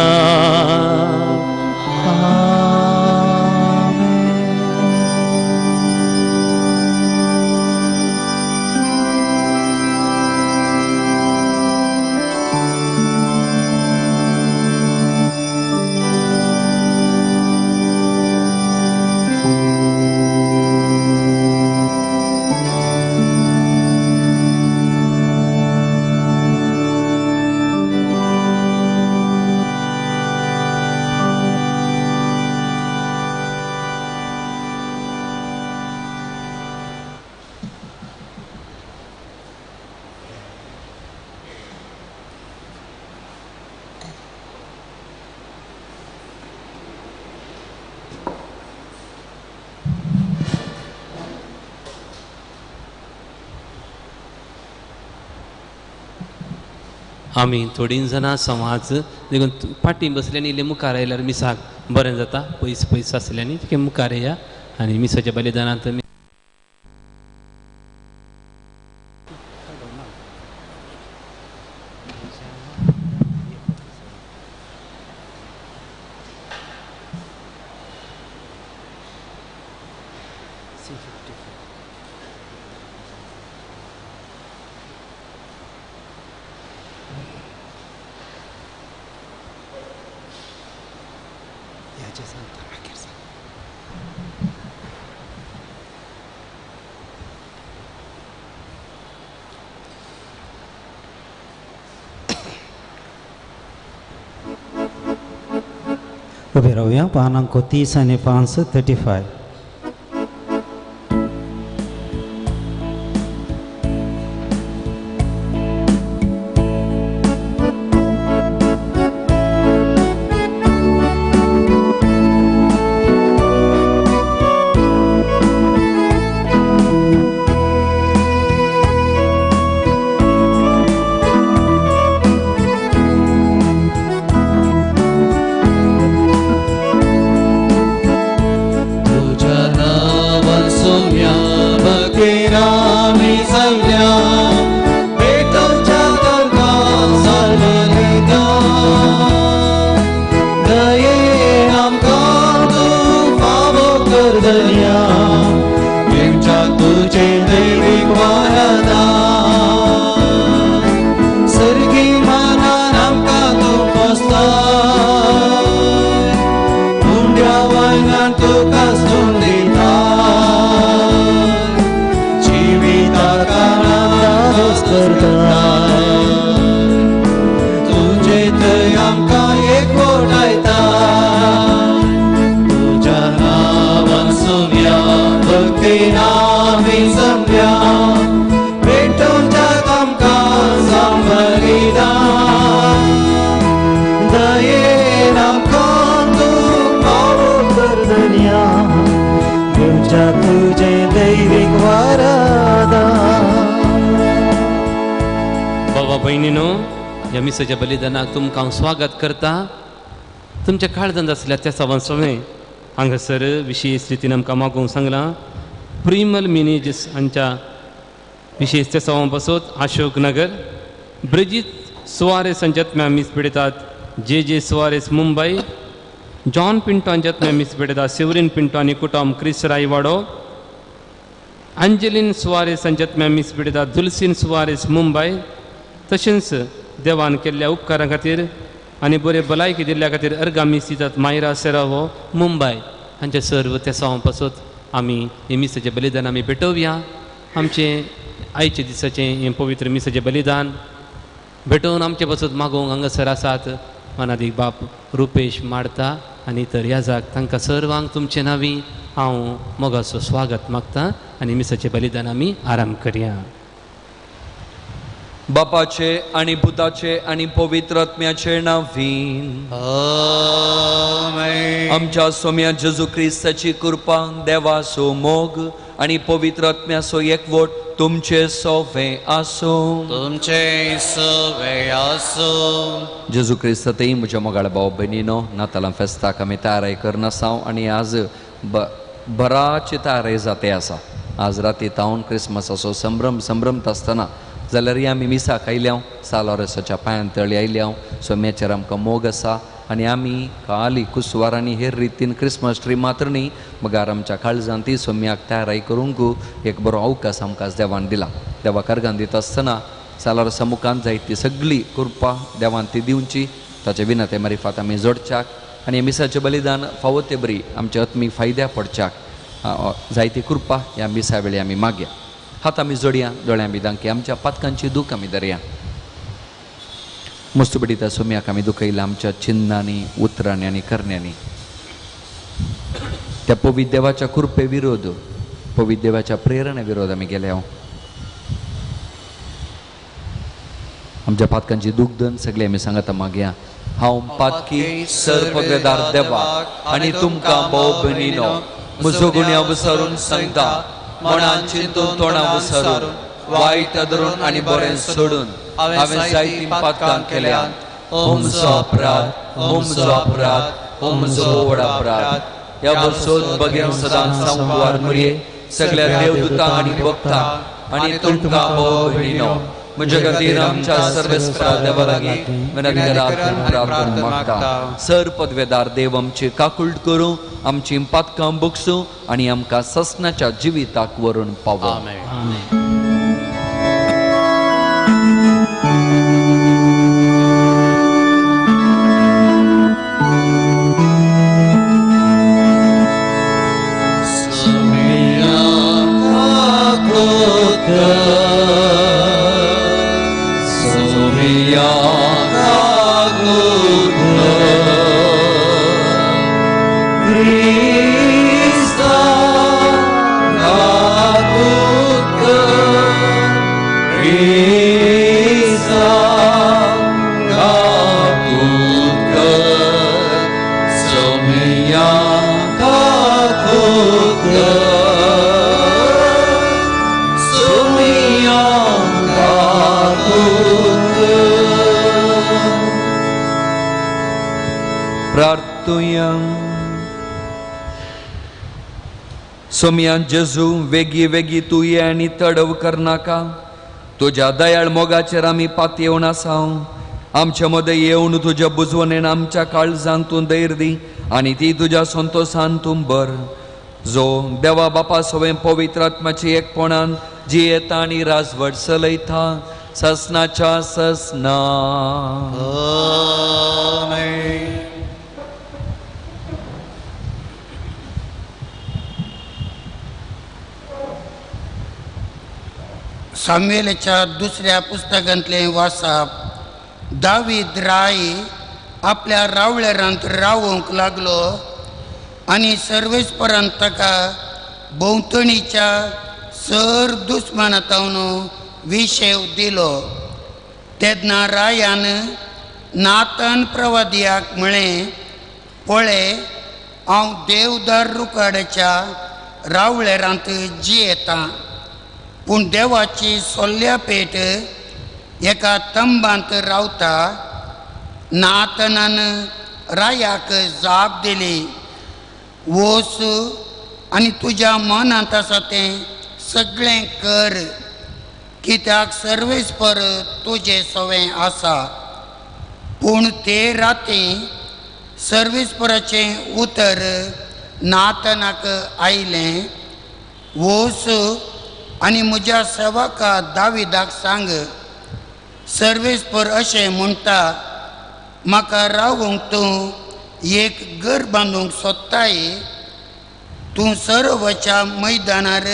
आमी थोडीं जाणां समाज देखून फाटीं बसल्यांनी इल्लें मुखार आयल्यार मिसाक बरें जाता. पयस पयस आसल्यांनी तिके मुखार येया आनी मिसाच्या बलिदानांत उबे रावया. पान अंक 30 आनी 5 35. ह्या मिसाच्या बलिदानाक तुमकां हांव स्वागत करता. तुमच्या काळजांत आसल्या त्या सवांसवें हांगासर विशेश रितीन आमकां मागूंक सांगलां. प्रिमल मिनेजीस हांच्या विशेश त्या सवां पासत अशोक नगर ब्रिजीत सुवारेस हांच्या आत्म्या मीस पेडयतात. जे जे सुवारेस मुंबय, जॉन पिंटो हांच्या आत्म्या मीस पेडयतात. सेवरीन पिंटो आनी कुटुंब क्रिस रायवाडो, अंजलीन सुवारेस हांच्या आत्म्या मीस पेडयतात. दुलसीन सुवारेस मुंबय. तशेंच देवान केल्ल्या उपकारां खातीर आनी बरे भलायकी दिल्ल्या खातीर अर्गां मीस दितात मायरा सेरावो मुंबय हांचे सर्व त्या सवां पासत आमी हें मिसाचें बलिदान आमी भेटोवया. आमचें आयच्या दिसाचें हें पवित्र मिसाचें बलिदान भेटोवन आमचे पासत मागोवंक हांगासर आसात मनादीक बाप रुपेश माडता आनी तर याजाक तांकां सर्वांक तुमचे नांवी हांव मोगाचो स्वागत मागता आनी मिसाचें बलिदान आमी आराम करया. बापाचे आनी पुताचे आनी पवित्र आत्म्याचे नांवीन आमेन. आमच्या सोम्या जेजू क्रिस्ताची कृपा, देवाचो मोग आनी पवित्र आत्म्याचो एकवट तुमचे सोवे आसूं. तुमचे सवे आसूं. जेजू क्रिस्तातय म्हज्या मोगाळ भाव भयणीनो, नातालां फेस्ताक आमी तयाराय करनासांव आनी आज बराची तयाराय जाते आसा. आज राती तावन क्रिसमसाचो संभ्रम संभ्रमत आसतना जाल्यारय आमी मिसाक आयल्या, सालोरेसाच्या पांयान तळी आयल्या. सोम्याचेर आमकां मोग आसा आनी आमी काली कुसवार आनी हेर रितीन क्रिसमस ट्री मात्र न्ही मगार आमच्या काळजान ती सोम्याक तयाराय करूंक एक बरो अवकाश आमकां देवान दिला. देवा कार्गान दिता आसतना सालोरसा मुखान जायत ती सगळी कृपा देवान ती दिवची, ताचे विनते मारिफात आमी जोडच्याक आनी मिसाचें बलिदान फावो ते बरी आमच्या आत्मीक फायद्या पडच्याक जायती कृपा ह्या मिसा वेळी आमी मागया. हात आमी जोडया, दोळ्यां बी दांकी आमच्या पातकांची दूख आमी धरया. मस्तुबडी त्या सोम्याक आमी दुखयला आमच्या चिन्नांनी, उतरांनी आनी करण्यांनी. त्या पवित्र देवाच्या कृपे विरोध, पवित्र देवाच्या प्रेरणे विरोध आमी गेले. हांव आमच्या पातकांची दूख धन सगळे आमी सांगता मागया. हांव पातकी सर्वगदार देवा आनी तुमकां भोव भयणीनो म्हजो गुण्या विसरून सांगता, मनान चिंतून तोंडां विसरून वायट धरून आनी बरें सोडून हांवें जायतीं पातकां केल्यात. हो म्हजो अपराध, हो म्हजो अपराध, हो म्हजो व्हड अपराध. ह्या बसून बगेन सदांच सांगवार मुरये सगळ्या देवदूतांक आनी भक्तांक आनी तुमकां भोव भयणीनो म्हज्या खातीर आमच्या सर्वेस्परा देवा लागीं विनंती करात प्रार्थना मागता. सर पदवेदार देव आमची काकुळट करूं, आमची पातकां बगसूं आनी आमकां ससनाच्या जिविताक व्हरून पावो. आमेन. सोम्या जेजू वेगी वेगी तूं ये आनी तडव करनाका. तुज्या दयाळ मोगाचेर आमी पातयेवन आसा. आमच्या मदें येवन तुज्या बुजवणेन आमच्या काळजांक तूं धैर्य दी आनी ती तुज्या संतोसान तूं भर. जो देवा बापा सवें पवित्र आत्माची एकपणान जियेता आनी राजवट चलयता ससनाच्या ससना. आमेन. सामुएलाच्या दुसऱ्या पुस्तकांतलें वाचप. दावीद राय आपल्या रावळेरांत रावंक लागलो आनी सर्वेस्परान ताका भोंवतणीच्या सर दुस्मानांतून विशेव दिलो. तेन्ना रायान नातन प्रवादियाक म्हळें, पळय हांव देवदार रुखाड्याच्या रावळेरांत जियेतां, पूण देवाची सोल्ल्या पेट एका तंबांत रावता. नातनान रायाक जाप दिली, वोस आनी तुज्या मनांत आसा तें सगळें कर, कित्याक सर्वेस्पर तुजें सवें आसा. पूण ते राती सर्वेस्पराचें उतर नातनाक आयलें, वोस आनी म्हज्या सेवका दाविदाक सांग, सर्वेस्पर अशें म्हणटा, म्हाका रावूंक तूं एक घर बांदूंक सोदताय, तूं सर्वच्या मैदानार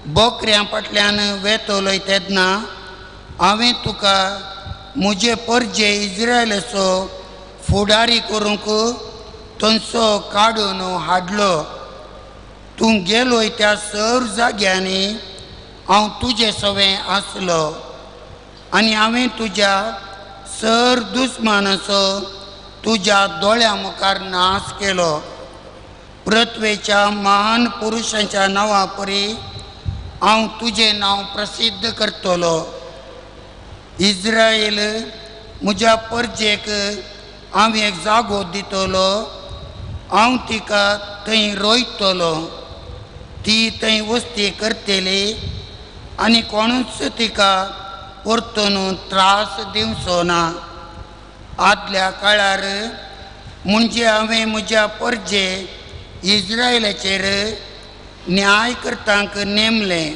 बोकऱ्यां फाटल्यान वेतलोय तेन्ना हांवें तुका म्हजे परजे इज्रायलाचो फुडारी करूंक थंयचो काडून हाडलो. तूं गेलोय त्या सर जाग्यांनी हांव तुजे सवें आसलो आनी हांवें तुज्या सर दुस्मानाचो तुज्या दोळ्या मुखार नाश केलो. पृथ्वेच्या महान पुरुशांच्या नांवा परी हांव तुजें नांव प्रसिद्ध करतलो. इस्रायल म्हज्या परजेक हांव एक जागो दितलो, हांव तिका थंय रोयतलो, ती थंय वस्ती करतली आनी कोणूच तिका परतून त्रास दिवचो ना. आदल्या काळार म्हणजे हांवें म्हज्या परजे इस्रायलाचेर न्याय करतांक नेमलें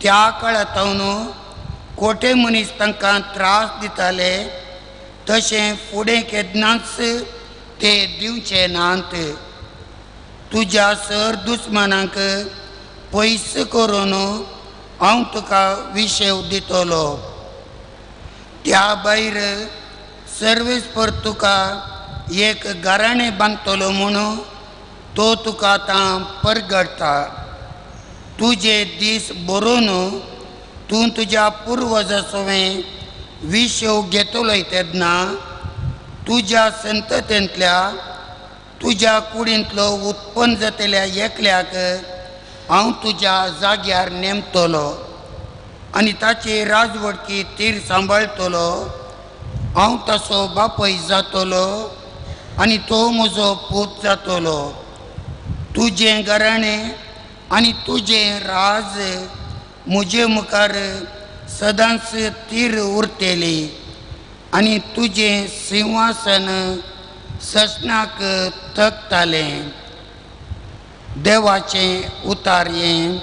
त्या काळांतून कोटे मनीस तांकां त्रास दिताले, तशें फुडें केन्नाच ते दिवचे नात. तुज्या सर दुस्मानांक पयस करून हांव तुका विशेव दितलो. त्या भायर सर्वेस्पर तुका एक गाराणें बांदतलो म्हणून तो तुका आतां परगडटा. तुजे दीस बरोवन तूं तुज्या पुर्वजा सवें विशेव घेतलोय तेन्ना तुज्या संततेंतल्या तुज्या कुडींतलो उत्पन्न जातल्या एकल्याक हांव तुज्या जाग्यार नेमतलो आनी ताची राजवटकी तीर सांबाळटलो. हांव तसो बापय जातलो आनी तो म्हजो पूत जातलो. तुजें घराणें आनी तुजें राज म्हजे मुखार सदांच तीर उरतली आनी तुजें सिंहासन ससनाक तकतालें. देवाचें उतार हें.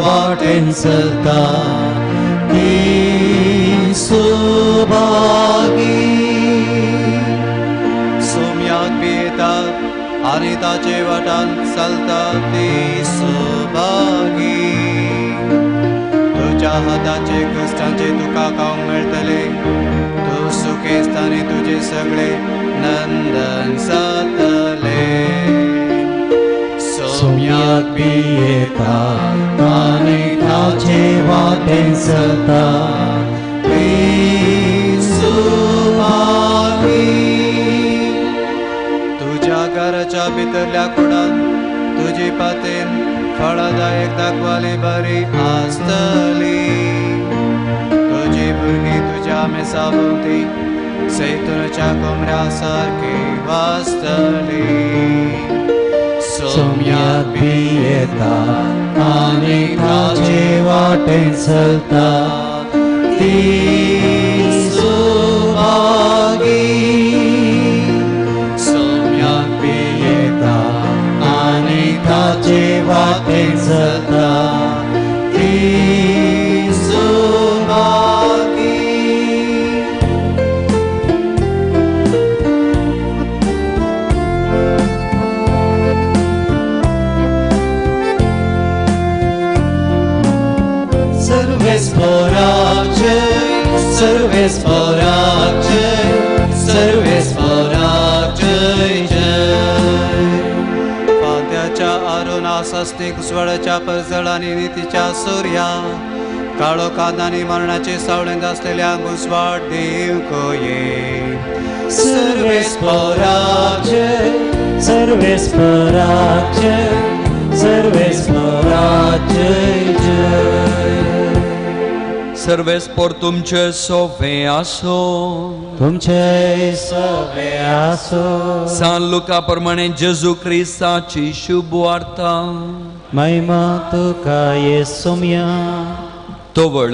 वाटेन चलता ती सुभागी. सोम्याक भियेतात आनी ताचे वाटान चलता ती सुभागी. तुज्या हाताचे कश्टांचे तुका खावंक मेळटले, तूं सुखेस्त आनी तुजे सगळे नंदन जातले. सोम्याक भियेतात आनी ताचे वाटेन चलता ती सुभागी. तुज्या घराच्या भितरल्या कुडान तुजी पातेन फळदायक दाखवाली बरी आसतली. तुजी भुरगीं तुज्या मेसा भोंवती सैतुनच्या कोमऱ्या सारकी वाचतली. सोम्याक भियेतात आनी ताचे वाटेन चलता ती सुभागी. सोम्याक भियेतात आनी ताचे वाटेन चलता ती सुभागी. सर्वेस्पराक जय, सर्वेस्पराक जय जय. फांत्याच्या आरुणा सस्नीक उजवाडाच्या परजळ आनी नितीच्या सुर्या काळो कांदानी मरणाचे सावळेंत आसलेल्या उजवाड दिवंक ये. सर्वेस्पराक जय, सर्वेस्पराक जय, सर्वेस्पराक जय जय. सर्वेस्पर तुमचे सोवे आसो, तुमचे सोवे आसो. सान लुका प्रमाणे जेजू क्रिस्ताची शुभ वार्ता. महिमा तुका ये सोम्या. तवळ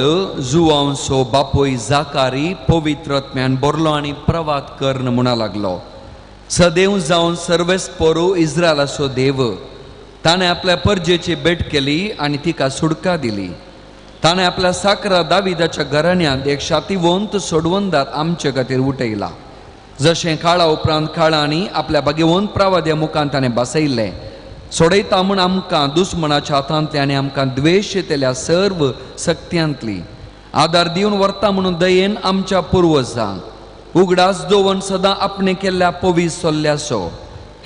जुवांसो बापूय जाकारी पवित्रत्म्यान बरलो आनी प्रवात कर्ण म्हणा लागलो. सदैव जावन सर्वेस पोरू इस्रायलाचो देव ताणें आपल्या परजेची भेट केली आनी तिका सुडका दिली. ताणें आपल्या साकरा दाविदाच्या घराण्यांत एक शातिवंत सोडवंदार आमचे खातीर उठयला. जशें काळा उपरांत काळांनी आपल्या भाग्यवंत प्रवाद्या मुखान ताणें बसयल्लें सोडयता म्हूण आमकां दुस्मनाच्या हातांतली आनी आमकां द्वेश येतल्या सर्व सक्त्यांतली आदार दिवन व्हरता म्हणून दयेन आमच्या पुर्वजांक उगडास दवरून सदां आपणें केल्ल्या पवीस सोल्ल्याचो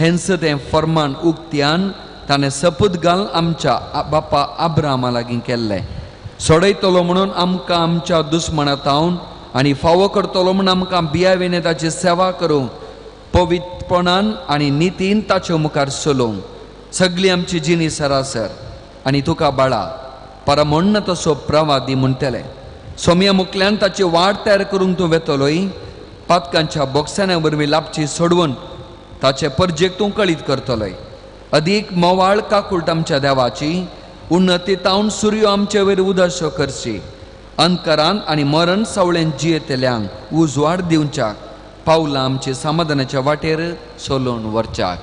हेंच तें फर्मान उक्त्यान ताणें सपूत घालून आमच्या बापा आब्रामा लागीं केल्लें. सोडयतलो म्हणून आमकां आमच्या दुस्मना तावन आनी फावो करतलो म्हूण आमकां बियावेने ताची सेवा करूंक पवित्रपणान आनी नितीन ताचे मुखार चलोवंक सगळी आमची जिणी सरासर आनी तुका बाळा परमण्ण तसो प्रवादी म्हणटले. सोम्या मुखल्यान ताची वाट तयार करूंक तूं वेतलोय पातकांच्या बोक्साना वरवीं लापची सोडवून ताचे परजेक तूं कळीत करतलोय. अदीक मोवाळ काकूट आमच्या देवाची उन्नती तावन सुर्यो आमचे वयर उदासो करची अंतकरान आनी मरण सावळेन जियेतल्यांक उजवाड दिवच्याक पावलां आमची समाधानाच्या वाटेर सोलोवन व्हरच्याक.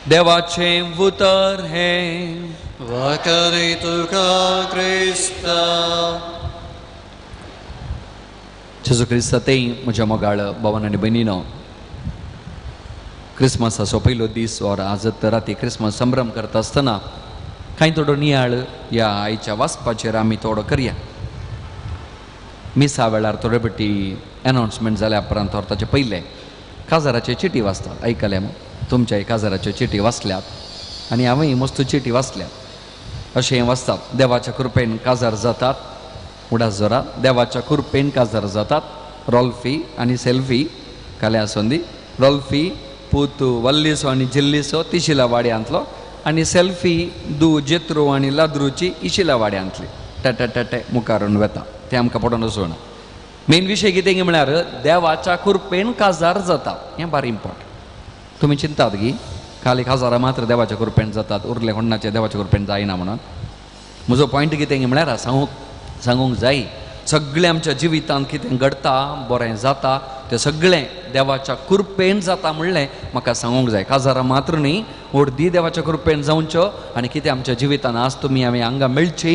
देवाचें उतर हें. वाकरी तुका क्रिस्ता. जेजू क्रिस्ता तेय म्हज्या मोगाळ भावान आनी भयणीनो, क्रिसमसाचो पयलो दीस और आज राती क्रिसमस संभ्रम करता आसतना कांय थोडो नियाळ ह्या आयच्या वाचपाचेर आमी थोडो करया. मिसा वेळार थोडे पटी एनावन्समेंट जाल्या उपरांत और ताचे पयले काजाराचे चिटी वाचतात. आयकले मग तुमच्या काजाराच्यो चिटी वाचल्यात आनी हांवेंय मस्त चिटी वाचल्यात. अशें वाचतात, देवाच्या कृपेन काजार जातात. उडास जोरा, देवाच्या कृपेन काजार जातात. रॉल्फी आनी सेल्फी काले आसोंदी. रॉल्फी पूत वल्लीसो आनी जिल्लीसो तिशिला वाड्यांतलो आनी सेल्फी दू जेत्रो आनी लाद्रूची इशिला वाड्यांतली टेटे टेटे मुखारून वेता. तें आमकां पडोवन वचूना. मेन विशय कितें म्हळ्यार देवाच्या कृपेन काजार जाता हें भारी इम्पॉर्टंट. तुमी चिंतात की खाली काजारां मात्र देवाच्या कृपेन जातात, उरले कोणाचे देवाच्या कृपेन जायना म्हणून. म्हजो पॉयंट कितें म्हळ्यार सांगूंक जाय सगळें आमच्या जिवितांत कितें घडटा बरें जाता तें सगळें देवाच्या कृपेन जाता म्हणलें म्हाका सांगूंक जाय. काजारां मात्र न्ही, अर्दी देवाच्या कृपेन जावच्यो आनी कितें आमच्या जिवितांत आज तुमी आमी हांगा मेळची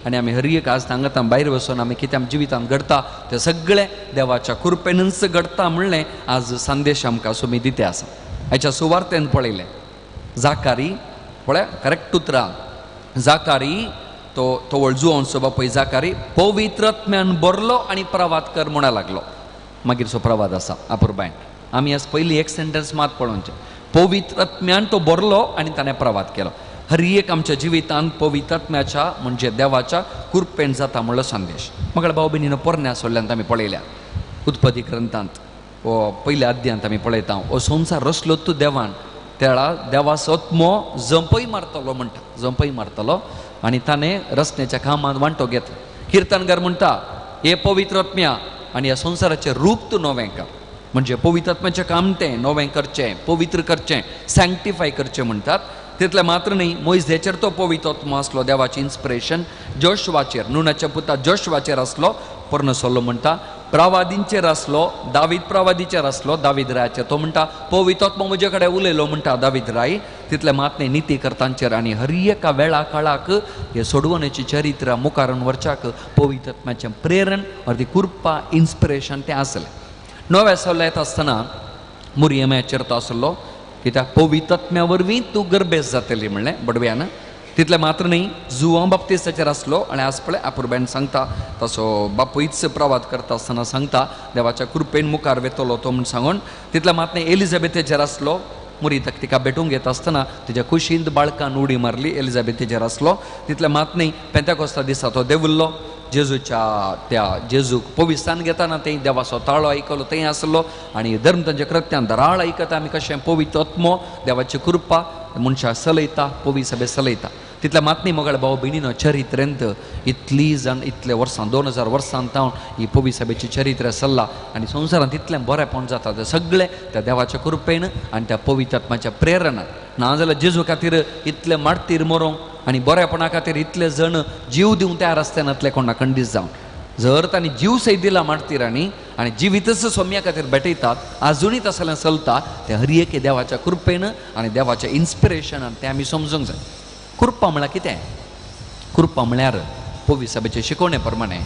आनी आमी हर एक आज हांगा भायर वचून आमी कितें आमच्या जिवितांत घडटा तें सगळें देवाच्या कृपेनूच घडटा म्हणलें आज संदेश आमकां सुमी दिते आसा. हाच्या सुवार्तेन पळयलें जाकारी पळय करेक्ट उतरां जाकारी तो तवळ जुवांचो बापूय जाकारी पवित्रत्म्यान भरलो आनी प्रवाद कर म्हणा लागलो. मागीर सो प्रवाद आसा अपुरबायन. आमी आज पयली एक सेंटन्स मात पळोवचें. पवित्रत्म्यान तो भरलो आनी ताणें प्रवाद केलो. हर एक आमच्या जिवितांत पवित्रत्म्याच्या म्हणजे देवाच्या कृपेन जाता म्हणलो संदेश. मगळ भाव भयणीनो, पोरण्या सोडल्यान आमी पळयल्या उत्पत्ती ग्रंथांत ओ पयल्या अध्यांत आमी पळयता हो संवसार रचलो तूं देवान तेळा देवाचो आत्मो जंपय मारतलो म्हणटा, जंपय मारतलो आनी ताणें रचनेच्या कामांत वांटो घेतलो. किर्तनकार म्हणटा हे पवित्र आत्म्या आनी ह्या संवसाराचें रूप तूं नवें कर. म्हणजे पवित्र आत्म्याचें काम तें नवें करचें, पवित्र करचें, सँक्टिफाय करचें म्हणटात. तितलें मात्र न्ही, मोयजेचेर तो पवित्र आत्मो आसलो देवाचें इन्स्पिरेशन. जोशवाचेर, नुनाच्या पुता जोशवाचेर आसलो. पोरणो सोल्लो म्हणटा प्रवादींचेर आसलो, दावीद प्रवादीचेर आसलो, दावीद रायाचेर. तो म्हणटा पवित्र आत्मो म्हजे कडेन उलयलो म्हणटा दावीद राय. तितलें मात न्ही, निती करतांचेर आनी हर एका वेळा काळाक हे सोडवण्याची चरित्र मुखारून व्हरच्याक पवित्र आत्म्याचें प्रेरण or ती कृपा इन्स्पिरेशन तें आसलें. नव्या सल्ला येता आसतना मुरयमाचेर तो आसलो कित्याक पवित्र आत्म्या वरवीं तूं गर्भेस जातली म्हणलें बडव्यान. तितलें मात्र न्ही, जुवां बाप्तिस्ताचेर आसलो आनी आज पळय अपुरबायन सांगता तसो बापूयच प्रवाद करता आसतना सांगता देवाच्या कृपेन मुखार वेतलो तो म्हूण सांगून. तितलें मात न्ही, एलिझाबेथेचेर आसलो. मुरी तिका भेटूंक येता आसतना तिच्या कुशींत बाळकान उडी मारली, एलिझाबेथेचेर आसलो. तितलें मात न्ही, पेंतेकोस्ता दिसा तो देवुल्लो जेजूच्या त्या जेजूक पविस्तान घेताना थंय देवाचो ताळो आयकलो थंय आसलो आनी धर्म तांच्या कृत्यान दराळ आयकता आमी कशें पवित्र आत्मो देवाची कृपा मनशाक चलयता, पवी सभे चलयता. तितल्या मात न्ही मोगाळ भाव भयणीनो, चरित्रेंत इतली जाण इतले वर्सां 2000 वर्सां तावन ही पवी सभेची चरित्र चल्ला आनी संवसारांत इतलें बरेंपण जाता तें सगळें त्या देवाच्या कृपेन आनी त्या पवित्र आत्म्याच्या प्रेरणान. नाजाल्यार जेजू खातीर इतले मार्तीर मरोंक आनी बरेपणा खातीर इतले जण जीव दिवंक तयार आसतना कोणा खंडीत जावन जर तांणी जीव सयत दिला मार्तीरांनी आनी जिवीतच सोम्या खातीर भेटयतात आजुनूय तसलें चलता तें हर एके देवाच्या कृपेन आनी देवाच्या इन्स्पिरेशनान तें आमी समजूंक जाय. कृपा म्हळ्यार कितें? कृपा म्हळ्यार पवित्र सभेचे शिकवणे प्रमाणे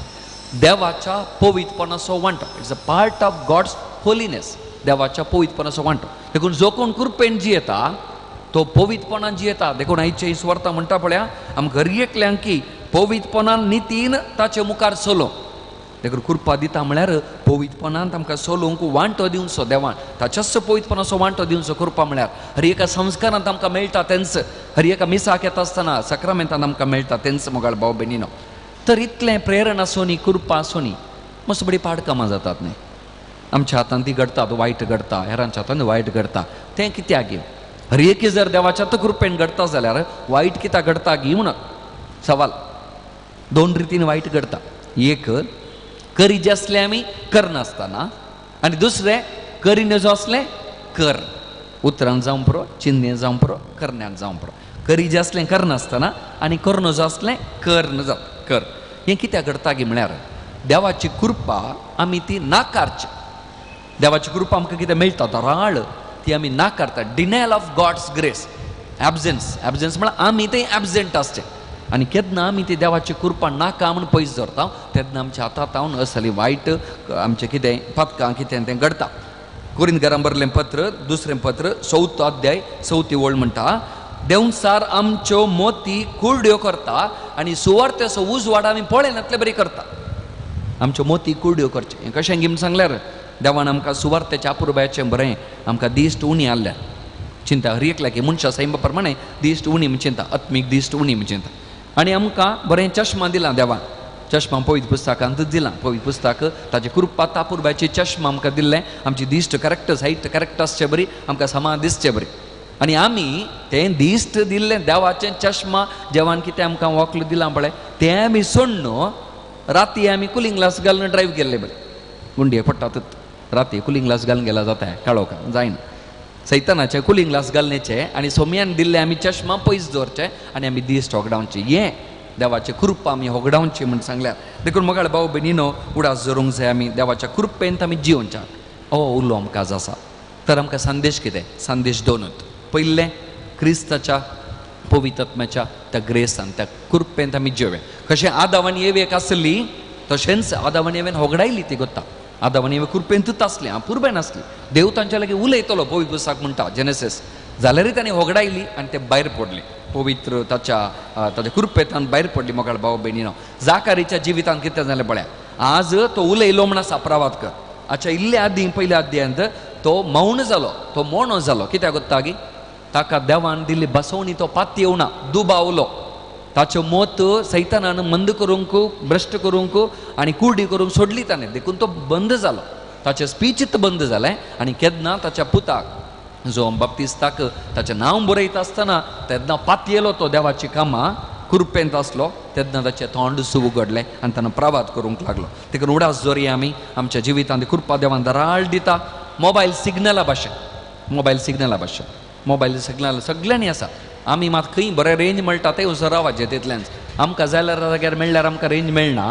देवाच्या पवित्रपणाचो वांटो. It's a part of God's holiness. देवाच्या पवित्रपणाचो वांटो. देखून जो कोण कृपेन जियेता तो पवित्रपणान जियेता. देखून आयचे सुवार्ता म्हणटा पळया आमकां हर एकल्यांकी पवित्रपणान नितीन ताचे मुखार चलो. देखून कृपा दिता म्हळ्यार पवित्रपणान आमकां चलोवंक वांटो दिवचो देवान, ताच्याच पवित्रपणाचो वांटो दिवचो. कृपा म्हळ्यार हर एका संस्कारांत आमकां मेळटा तेंच, हर एका मिसाक येता आसतना सक्रामेंतान आमकां मेळटा तेंच मोगाळ भाव भयणीनो. तर इतलें प्रेरणा आसूनी कृपा आसूनी मस्त बरी पाडकामां जातात न्ही. आमच्या हातान ती घडतात वायट घडता, हेरांच्या हातान वायट घडता, तें कित्याक गी? हर एक जर देवाच्या कृपेन घडता जाल्यार वायट कित्याक घडता गी म्हणून सवाल. दोन रितीन वायट घडता. एक करी जे आसलें आमी करनासतना आनी दुसरें करी नजो आसलें कर. उतरान जावं पुरो, चिंतेन जावं पुरो, करण्यान जावं पुरो. करी जे आसलें करनासतना आनी कर नजो आसलें कर न जाता कर. हें कित्याक घडता गी म्हळ्यार देवाची कृपा आमी ती नाकारची. देवाची कृपा आमकां कितें मेळटा दराळ ती आमी नाकारता. Denial of God's grace, absence. Absence म्हळ्यार आमी तें एबजंट आसचें आनी केन्ना आमी ती देवाची कृपा नाका म्हूण पयस दवरता तेन्ना आमच्या हातांत असली वायट आमचें कितें पातकां कितें तें घडटा. कोरिंतकारां बरलें पत्र दुसरें पत्र चवथो अध्याय चवथी ओळ म्हणटा, देंवचार आमच्यो मोती कुरड्यो करता आनी सुवार्थेचो उजवाड आमी पळयनातले बरी करता. आमच्यो मोती कुरड्यो करचें हें कशें गी म्हूण सांगल्यार देवान आमकां सुवार्थेच्या अपुरबायेचें बरें आमकां दिश्ट उणी आहल्यार चिंता हर एकल्याक मनशा सैमा प्रमाणे दिश्ट उणी म्हूण चिंता, आत्मीक दिश्ट उणी म्हूण चिंता. आनी आमकां बरें चश्मा दिलां देवान, चश्मा पवित्र पुस्तकांतूच दिलां. पवित्र पुस्तक ताचे कृपा तापुरबायचे चश्मा आमकां दिल्लें, आमची दिश्ट करेक्ट सायट करेक्ट आसचे बरी, आमकां समा दिसचे बरी. आनी आमी तें दिश्ट दिल्लें देवाचें चश्मा जेवान कितें आमकां वक्ल दिलां पळय तें आमी सोडून राती आमी कुलींग ग्लास घालून ड्रायव्ह केल्ले बरें. गुंडये पडटातच राती कुलींग ग्लास घालून गेला जाता काळोखा जायना. सैतानाचे कुलींग ग्लास घालण्याचे आनी सोमयान दिल्ले आमी चश्मा पयस दवरचे आनी आमी दिश्ट होगडावची. हें देवाचे कृपा आमी होगडावची म्हूण सांगल्यार. देखून मोगाळ भाव भयणीनो उडास धरूंक जाय आमी देवाच्या कृपेन आमी जियोवच्या. हो उलो आमकां आज आसा. तर आमकां संदेश कितें? संदेश दोनूच. पयलें क्रिस्ताच्या पवित्र आत्म्याच्या त्या ग्रेसान त्या कृपेंत आमी जियोया. कशें आदाव आनी एवेक आसली तशेंच आदाव आनी एवेन होगडायली ती गोत्ता. आदाव आनी एवे कृपेंतूच आसली, पुरबेन आसली. देव तांच्या लागीं उलयतलो पवित्र पुस्तक म्हणटा जेनेसीस, जाल्यारय ताणें होगडायली आनी ते भायर पडले. पवित्र ताच्या ताच्या कृपेंतान भायर पडली. मोगाळ भाव भयणीनो जाकारीच्या जिवितांत कितें जालें पळया. आज तो उलयलो म्हण आसा प्रवाद कर. आच्या इल्ले आदीं पयल्या अध्यायांत तो मौन जालो, तो मोणो जालो. कित्याक गोत्ता गी? ताका देवान दिल्ली बसवणी तो पातयेवना, दुबावलो. ताचें मत सैतानान मंद करूंक, भ्रश्ट करूंक आनी कुर्डी करूंक सोडली ताणें. देखून तो बंद जालो, ताचें स्पीचीत बंद जालें. आनी केन्ना ताच्या पुताक जो बाप्तिस्ताक ताचें नांव बरयता आसतना तेन्ना पातयेलो तो देवाची कामां कृपेंत आसलो तेन्ना ताचें तोंड उगडलें आनी ताणें प्रवाद करूंक लागलो. देखून उडास दवरया आमी आमच्या जिवितांत कृपा देवान दराळ दिता. मोबायल सिग्नला भाशेन, मोबायल सिग्नला भाशेन, मोबायल सिग्नल सगळ्यांनी आसा. आमी मात खंय बरें रेंज मेळटा तें वचून रावाचें तितलेंच. आमकां जाल्यार जाग्यार मेळ्ळ्यार आमकां रेंज मेळना,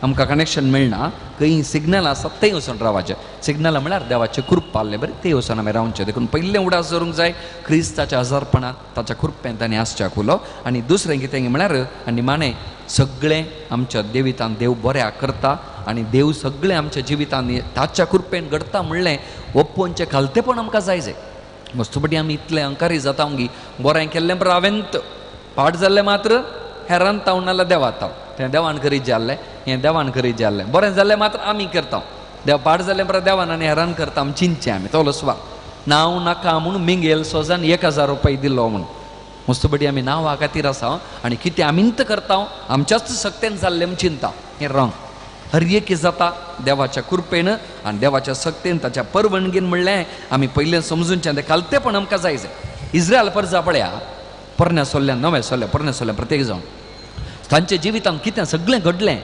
आमकां कनेक्शन मेळना. खंय सिग्नल आसा तें वचून रावाचें. सिग्नल म्हळ्यार देवाचें कृपा आहलें बरें तें वचून आमी रावचें. देखून पयलें उडास धरूंक जाय क्रिस्ताच्या हजारपणांत ताच्या कृपेंत आनी आसच्या उलो. आनी दुसरें कितें म्हळ्यार आनी माने सगळें आमच्या देवितान देव बऱ्याक करता आनी देव सगळें आमच्या जिवितान ताच्या कृपेन घडता म्हणलें ओप्पोनचें खालतेपण आमकां जाय जाय. मस्तपटी आमी इतले अंकारी जाता गी बरें केल्लें बरें हांवेंत पाड जाल्लें मात्र हेरान ताव नाल्यार देवात ताव. तें देवान करीत जाल्लें, हें देवान करीत जाल्लें. बरें जाल्लें मात्र आमी करता, देव पाड जाल्लें बरें देवान आनी हेरान करता. आमी चिंतचें आमी तोलो सुवात नांव नाका म्हूण मिंगेल सोजान 1000 रुपया दिलो म्हूण. मस्तपटी आमी नांवा खातीर आसा आनी कितें आमींत करता आमच्याच सक्तेन जाल्लें म्हूण चिंता. हें रॉंग. हर एक जाता देवाच्या कृपेन आनी देवाच्या सक्तेन ताच्या परवणगीन म्हणलें आमी पयलें समजूनचें तें खालतेपण आमकां जाय जाय. इस्रायल परजा पळया पोरण्या सोल्ल्यान नव्या सोल्ल्या पोरण्या सोल्ल्या प्रत्येक जावन तांच्या जिवितांत कितें सगळें घडलें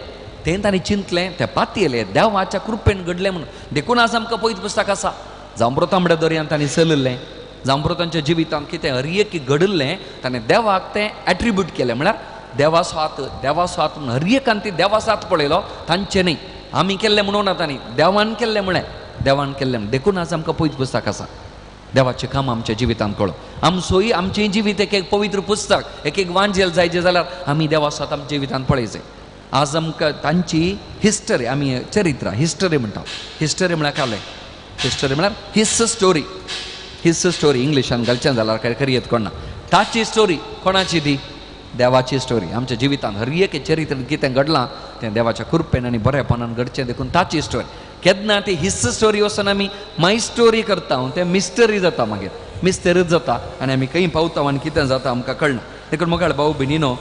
तें तांणी चिंतलें, तें पातयेलें देवाच्या कृपेन घडलें म्हणून. देखून आज आमकां पवित्र पुस्तक आसा. जावं बरो तांबड्या दर्यांत तांणी चलयल्लें, जावं तांच्या जिवितांत कितें हर एक घडिल्लें ताणें देवाक तें एट्रिब्यूट केलें. म्हळ्यार देवाचो हात, देवाचो हात म्हूण हर एकान ती देवाचो हात पळयलो, तांचें न्ही. आमी केल्लें म्हणून ना, तांणी देवान केल्लें म्हळें, देवान केल्लें. देखून आज आमकां पवित्र पुस्तक आसा, देवाचें काम आमच्या जिवितांत कळो. आमचोय आमचें जिवीत एक एक पवित्र पुस्तक, एक एक वांजेल जायचें जाल्यार आमी देवाचो हात आमच्या जिवितांत पळयचें. आज आमकां तांची हिस्टरी, आमी चरित्र हिस्टरी म्हणटा. हिस्टरी म्हळ्यार कालें, हिस्टरी म्हळ्यार his story. His story इंग्लिशान घालचें जाल्यार काय खरी येत कोणा. ताची स्टोरी कोणाची ती? देवाची स्टोरी. आमच्या जिवितांत हर एक चरित्र कितें घडलां तें देवाच्या कृपेन आनी बरेपणान घडचें, देखून ताची स्टोरी. केन्ना ती his story वचून आमी माय स्टोरी करता, तें मिस्टरी जाता, मागीर मिस्टरीच जाता आनी आमी खंय पावता आनी कितें जाता आमकां कळना. देखून मोगाळ भाऊ भयणीनो,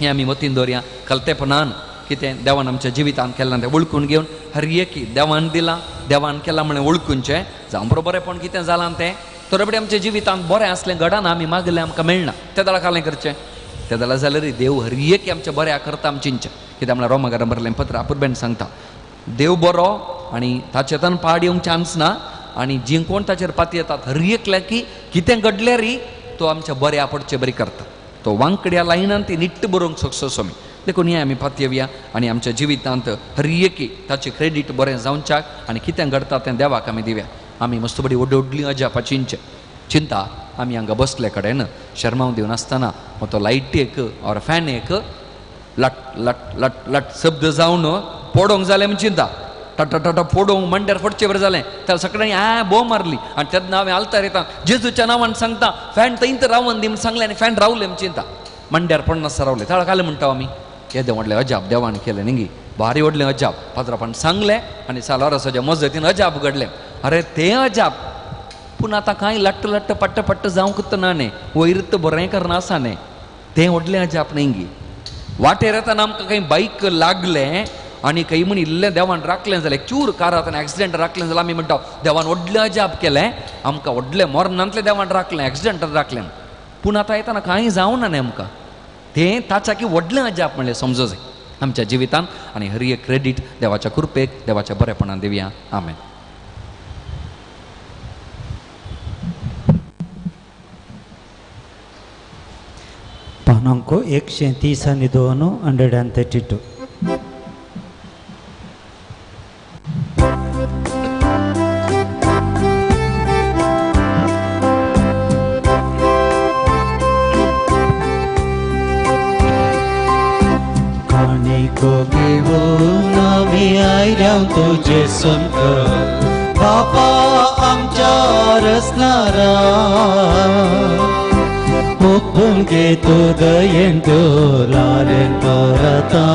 हें आमी मतीन दवरया. खलतेपणान कितें देवान आमच्या जिवितांत केलां तें वळखून घेवन हर एक देवान दिलां, देवान केलां म्हणून वळखुनचें. जावं बरोबर बरेंपण कितें जालां तें थोडे बरें आमच्या जिवितांत बरें आसलें घडना, आमी मागलें आमकां मेळना, ते दळा कालें करचें. ते दळा जाल्यार देव हर एक आमच्या बऱ्या करता आमचें. कित्याक म्हळ्यार रोमागारां बरलें पत्र आपुरबेन सांगता, देव बरो आनी ताचेतान पाड येवंक चान्स ना, आनी जी कोण ताचेर पाती येतात हर एकल्या की कितें घडल्यार तो आमच्या बऱ्या पडचे बरी करता. तो वांकड्या लायनान ती निट्ट बरोवंक शकतो आमी. देखून हें आमी पातयेवया आनी आमच्या जिवितांत हर एकी ताचें क्रेडीट बरें जावच्याक आनी कितें घडटा तें देवाक आमी दिवया. आमी मस्त बरी व्हडली व्हडली अजापाची चिंता आमी हांगा बसले कडेन शर्माव दिवन आसतना तो लायटीक ऑर फॅनीक लट लट लट लट शब्द जावन पोडोंक जालें म्हूण चिंता, टटा टटा फोडोंक मांड्यार फोडचे बरें जालें. त्या सगळ्यांनी आ बोव मारली आनी तेन्ना हांवें आलतार येता जेजूच्या नांवान सांगता फॅन थंयत रावन दी म्हूण सांगलें आनी फॅन रावलें म्हूण चिंता. मांड्यार पडनासता रावलें. ताळा घालें म्हणटा आमी येदें व्हडलें अजाप देवान केलें न्ही, भारी व्हडलें अजाप. पात्रापान सांगलें आनी सालारसाच्या मजतीन अजाप घडलें. अरे तें अजाप, पूण आतां कांय लट्ट लट्ट पट्ट पट्ट जावंक ना न्ही, वयर तर बरें करना आसा न्ही, तें व्हडलें अजाप न्ही गी. वाटेर येतना आमकां खंय बायक लागलें आनी खंय म्हण इल्लें देवान राखलें जाल्यार, चूर कारांत एक्सिडेंट राखलें जाल्यार आमी म्हणटा देवान व्हडलें अजाप केलें, आमकां व्हडलें मरणांतलें देवान राखलें, एक्सिडेंटान राखलें. पूण आतां येतना कांय जावना न्ही आमकां, तें ताच्या की व्हडलें अजाप म्हणलें समजो जाय आमच्या जिवितांत. आनी हर एक क्रेडीट देवाच्या कृपेक, देवाच्या बरेपणान दिवया. आमेन. पानांको 132, 132. काणिको घेवन आमी आयल्या तुजे समकर बापा आमच्या रसनारा, हुकूम घे तूं दयेन लालेन परता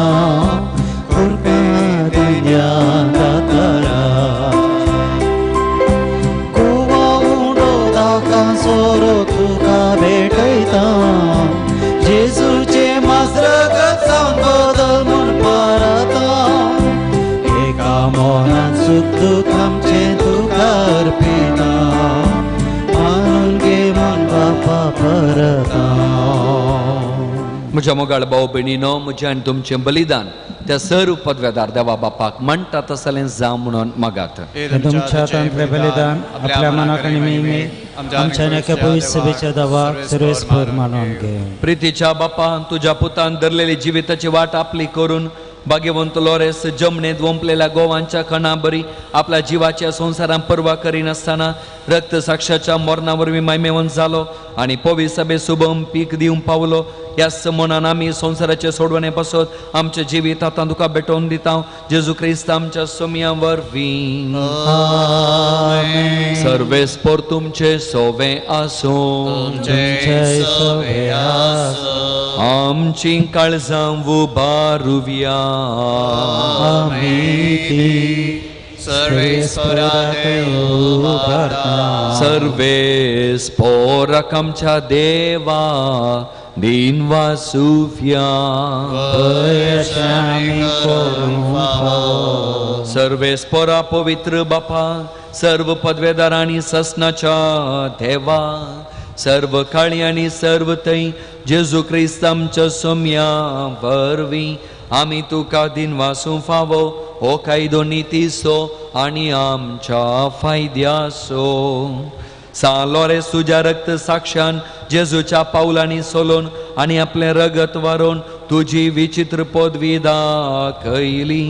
कृपा दिन्या दातारा. कुवा उडो दाका सोरो तुका भेटयता, जेजूचे मास्रगत जावन बदल म्हूण परता, एका मोनान सुख दुख आमचें तुका अर्पिता, मानून घे म्हूण बापा परता. म्हज्या मोगाळ भाव भयणीनो, म्हजें आनी तुमचें बलिदान त्या सर्व पदवेदार देवा बापाक म्हणटा तसलें जावं म्हणून मागात. तुमच्या हातांतलें बलिदान आपल्या मनाक आनी महिमे आमच्या एका पवित्र सभेच्या दावाक सर्वेस्पर मानून घे. प्रितीच्या बापान तुज्या पुतान धरलेली जिविताची वाट आपली करून भाग्यवंत लोरेस जमणेंत वंपलेल्या गोवांच्या खणा बरी आपल्या जिवाच्या संवसारान पर्वा करिनासतना रक्त साक्षाच्या मरणा वरवीं मायमेवंत जालो आनी पवी सभे सुबम पीक दिवंक पावलो. ह्याच मनान आमी संवसाराचे सोडवणे पासत आमचे जिवीत आतां तुका भेटोवन दिता, जेजू क्रिस्त आमच्या सोमया वरवीं. सर्वेस्पर तुमचे सोवे आसूं, आमची काळजां उबारुया. सर्वेस्पोराक आमच्या देवा दिन वासुव्या. सर्वेस्पोरा पवित्र बापा, सर्व पदवेदार आनी ससनाच्या देवा, सर्व काळी आनी सर्व थंय जेजू क्रिस्त आमच्या सोम्या वरवीं आमी तुका दिन वासूं फावो हो कायदो नितीचो आनी आमच्या फायद्याचो. सान लॉरेस तुज्या रक्त साक्षान जेजूच्या पावलांनी सोलोवन आनी आपलें रगत वारोवन तुजी विचित्र पदवी दाखयली.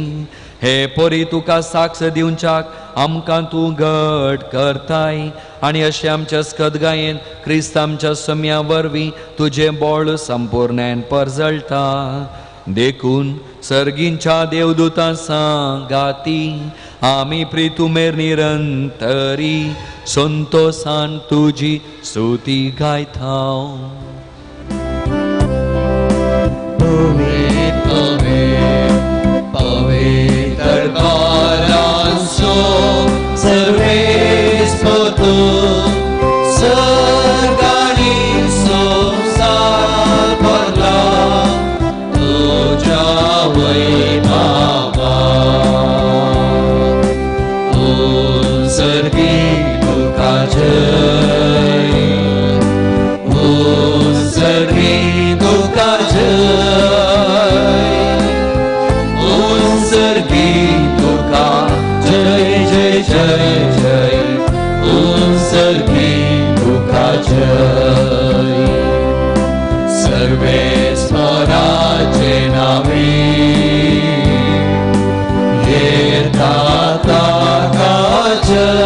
हे पोरी तुका साक्ष दिवच्याक आमकां तूं घट करताय आनी अशें आमच्या स्कदगायेन क्रिस्त आमच्या सम्या वरवीं तुजें बळ संपूर्णान परजळटा. देखून सर्गींच्या देवदूतां सांगाती आमी प्रितुमेर निरंतरी संतोसान तुजी स्तुती गायता. पवित्र बारांसो सर्वेस्पोतु सर्गानी संसार भरला तुझ्या वैभवा. उत्सर्गी तुका जय, उत्सर्गी तुका जय, उत्सर्गी तुका जय जय जय जय, उत्सर्गी तुका जय. सर्वेस्पराचे नावे येता ताका जय,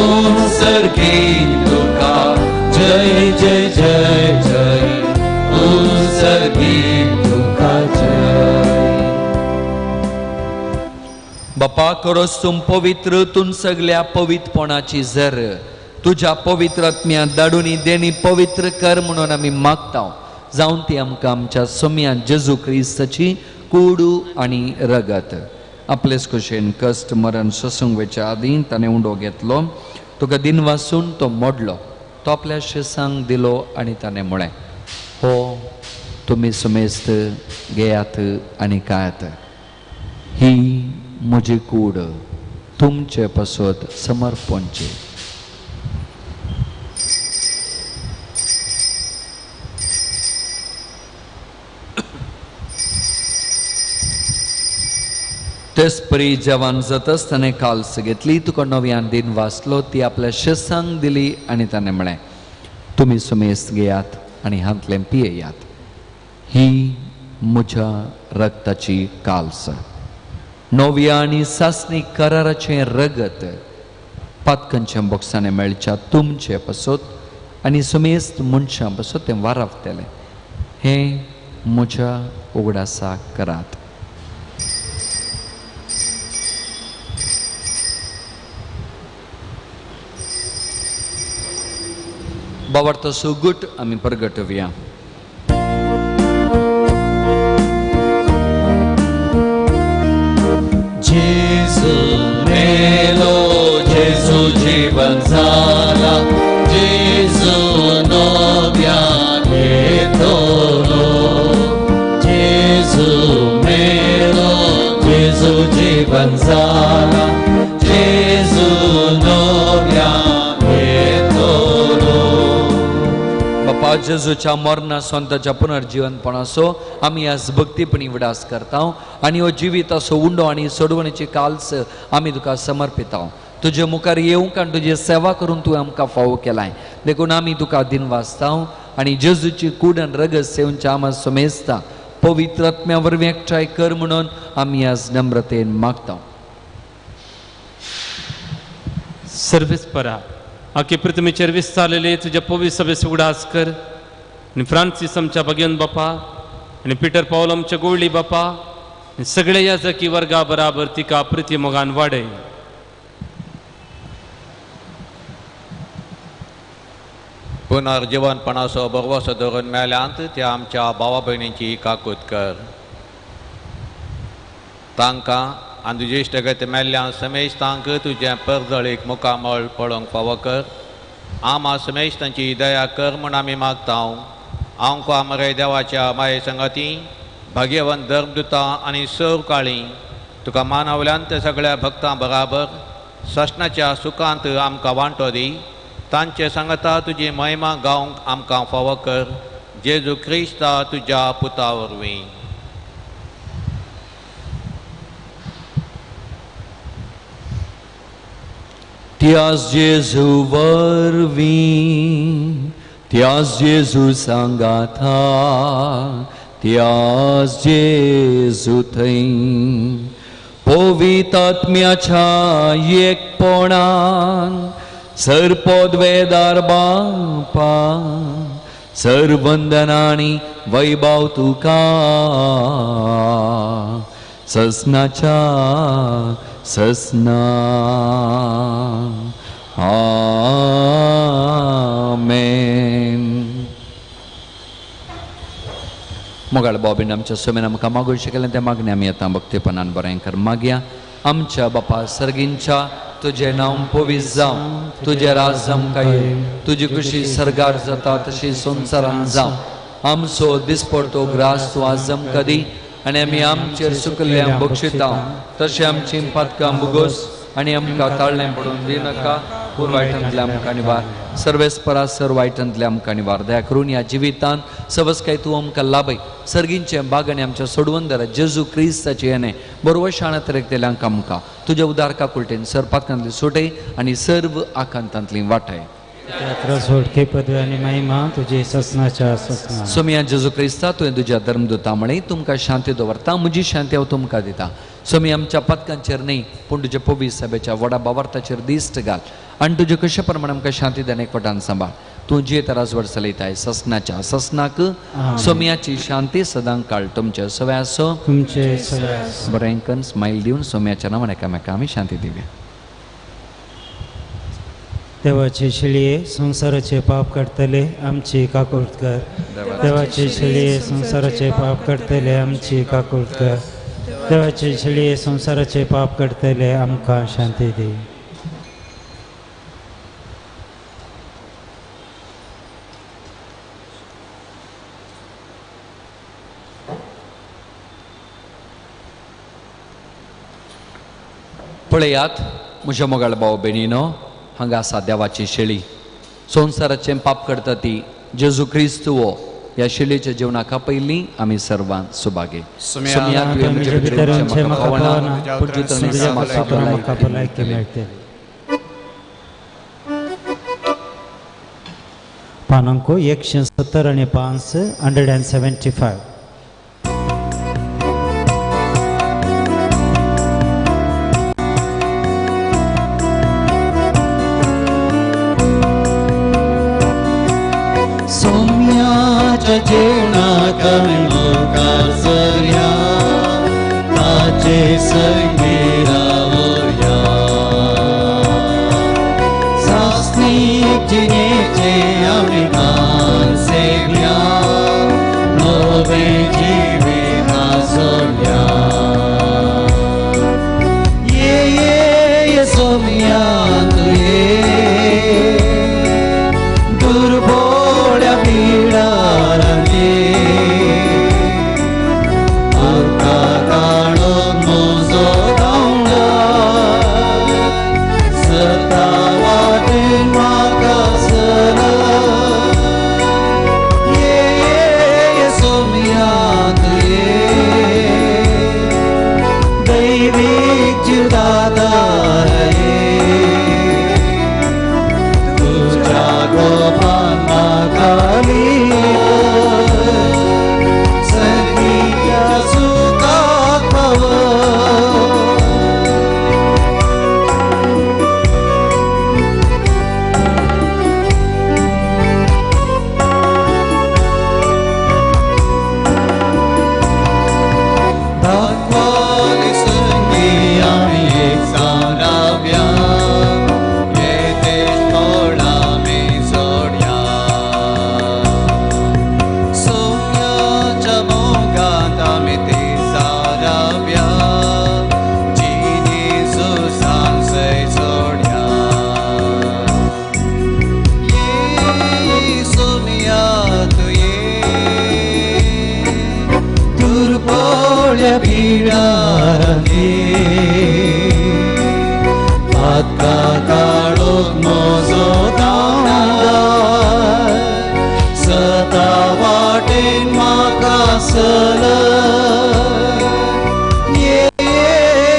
उत्सर्गी तुका जय जय जय जय, उत्सर्गी तुका जय. बापा करोस तूं पवित्र तूं सगल्या पवित्रपणाची जर तुज्या पवित्र आत्म्या दाडूनी देणी पवित्र कर म्हणून आमी मागता. जावन ती आमकां आमच्या सोम्या जेजू क्रिस्ताची कुडू आनी रगत. आपलेच खुशेन कश्ट मरण सोसूंक वयच्या आदीं ताणें उंडो घेतलो, तुका दिन वासून तो मोडलो, तो आपल्या शेसांक दिलो आनी ताणें म्हळें, हो तुमी सुमेस्त घेयात आनी खायात, ही म्हजी कूड तुमचे पासत समर्पणची. तेच परी जवान जातच ताणें काल्स घेतली, तुका नव्यान दिन वाचलो, ती आपल्या शेसांक दिली आनी ताणें म्हळें, तुमी सुमेस्त घेयात आनी हांतलें पियेयात, ही म्हज्या रक्ताची काल्स, नव्या आनी सासणी कराराचें रगत पातकांच्या बोक्सांनी मेळच्या तुमचे पासत आनी सुमेस्त मनशां पासत तें वारावतलें. हें म्हज्या उगडासाक करात. बाबार्थ सुगूट आमी परगटुया. जेजू मेलो, जेजू जीवन जाला, जेजू नव्यान येतलो. जेजू मेलो, जेजू जीवन जाला, जेजू नव्यान येतलो. बापा जेजूच्या मरणा स्वताच्या पुनर्जीवनपणाचो आमी आज भक्तीपणी उडास करता आनी हो जिविताचो उंडो आनी सोडवणेची काल्स आमी तुका समर्पिता. तुजे मुखार येवंक आनी तुजी सेवा करून तुवें आमकां फावो केलाय, देखून आमी तुका दिन वाचता आनी जेजूची कूड आनी रगत सेवच्या आमा समेजता पवित्र आत्म्या वरवीं एकठांय कर म्हणून आमी आज नम्रतेन मागता. सर्वीस परा आखे पृथ्वीचेर विस्तारलेले तुज्या पवित्र सभेचो उगडास कर आनी फ्रांसीस आमच्या भगेन बापा आनी पिटर पावल आमच्या गोवळी बापा आनी सगळे याजकी वर्गा बराबर तिका प्रिती मोगान वाडय. पुनर्जीवनपणाचो भरवसो धरून मेल्यांत त्या आमच्या भावा भयणींची काकूत कर. तांकां आनी तुजे इश्टगत मेल्ल्यान समेज तांकां तुजें परजळीक मुखामळ पळोवंक फावो कर. आमा समेज तांची दया कर म्हूण आमी मागता. आमकां आमरे देवाच्या माये संगाती भाग्यवंत धर्मदुतां आनी सव काळी तुका मानवल्यान त्या सगळ्या भक्तां बराबर ससनाच्या सुखांत आमकां वांटो दी. तांचे सांगता तुजी महिमा गावंक आमकां फावो कर. जेजू क्रिस्ता तुज्या पुता वरवीं. त्यास जेजू वरवीं, त्यास जेजू सांगाता, त्यास जेजू थंय पवित्र एकपणान सरपदवेदार बापा सरवंदनानी वैभव तुका ससनाच्या ससना. आमेन. मोगाळ बाबीन आमच्या सोमेन आमकां मागूंक शिकलें तें मागणें आमी आतां भक्तीपणान बरें कर मागया. आमच्या बापा सर्गींच्या तुजें नांव पवित्र जावं, तुजें राज आमकां येवं, तुजी खुशी सर्गार जाता तशी संवसारान जावं. आमचो दिसपडतो ग्रास तूं आज आमकां दी आनी आमी आमचेर सुकल्ल्या बक्षिता तशें आमची पातकां भुगोस आनी आमकां ताळ्ळें पडून दिनाका, पूण वायटांतल्या आमकां निवार. सर्वेस्परा सर वायटांतल्या आमकां निवार. दया करून ह्या जिवितान सवस्काय तूं आमकां लाभय. सर्गींचे बागांनी आमच्या सोडवंदर जेजू क्रिस्ताचे येणे बरोबर शाणा तरेकतेल्यांक आमकां तुज्या उदार काकुळटेन सर पातकांतली सुटय आनी सर्व आकांतांतली वाटय. सोडके पदवी आनी महिमा तुजी ससनाच्या ससना. सोमिया जेजू क्रिस्ता तुवें तुज्या धर्मदूता म्हळें तुमकां शांती दवरता, म्हजी शांती हांव तुमकां दिता. सोमी आमच्या पदकांचेर न्ही पूण तुज्या पवित्र सभेच्या व्हडा बावार्थाचेर दिश्ट घाल आनी तुजे कशे प्रमाणे आमकां शांती दान एकवटान सांबाळ. तूं जे तराजवड चलयताय ससनाच्या ससनाक. सोमियाची शांती सदां काळ तुमचे सगळे आसो. तुमचे सगळे आसो. बरें करून स्मायल दिवन सोम्याच्या नांवान एकामेका आमी शांती दिवया. देवाचे शिळये संवसाराचे पाप काडटले आमची काकूट कर. देवाचे शिळये संवसाराचे पाप काडटले आमची काकूट कर. देवाचे शिळये संवसाराचे पाप काडटले आमकां शांती दी. पळयात म्हज्या मोगाळ भाव भयणीनो, हांगा आसा देवाची शेळी संवसाराचें पाप करता ती जेजू क्रिस्त हो ह्या शेळीच्या जेवणाका पयलीं आमी सर्वां सुभागे. सोम्या तुवें म्हजे भितर येवचें म्हाका पावना, पूण तुज्या म्हाका भलायकी मेळटली. पानांको 175 175. जेवणाक मुखार सरया ताचे संगी रावया, सासणीक जिणेचे आमी कान सेवया, नवें जिवीत आसोवया. ये ये सोम्या तूं ये दुर्बोळ्या पिडारांनी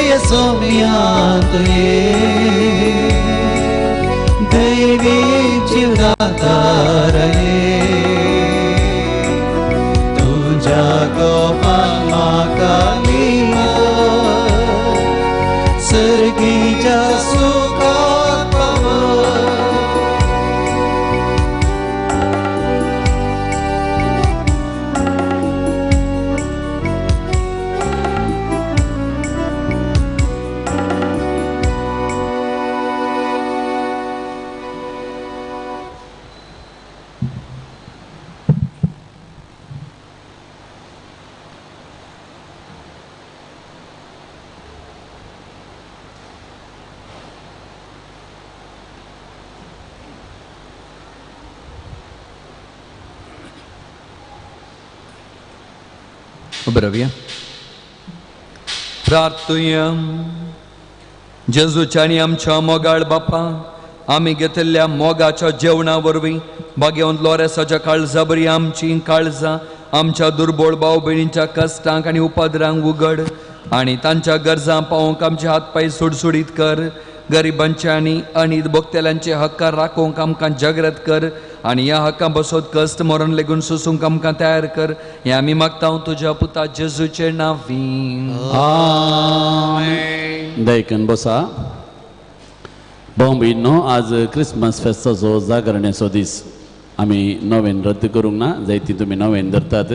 ये सोम्या तूं ये आदार ये तुज्या गोपान म्हाका लिवय सर्गीच्या सुखाक पावय. उबे रावया. प्रार्थुया. जेजूच्या आनी आमच्या मोगाळ बापा, आमी घेतिल्ल्या मोगाच्या जेवणा वरवीं भाग्यवंत लोरेसाच्या काळजा बरी आमची काळजां आमच्या दुर्बळ भाव भयणींच्या कश्टांक आनी उपद्रांक उगड आनी तांच्या गरजां पावोवंक आमचे हात पांय सुडसुडीत कर. गरिबांचे आनी अनीत भोगतेल्यांचे हक्क राखोवंक आमकां जागृत कर आनी ह्या हक्कां बसोत कश्ट मरण लेगून सोसूंक आमकां तयार कर. हें आमी मागता तुज्या पुता जेजूचे नांवीं. दयकन बसा. भाव भयणींनो, आज क्रिसमस फेस्ताचो जागरण्याचो दीस. आमी नोवेन रद्द करूंक ना, जायती तुमी नोवेन धरतात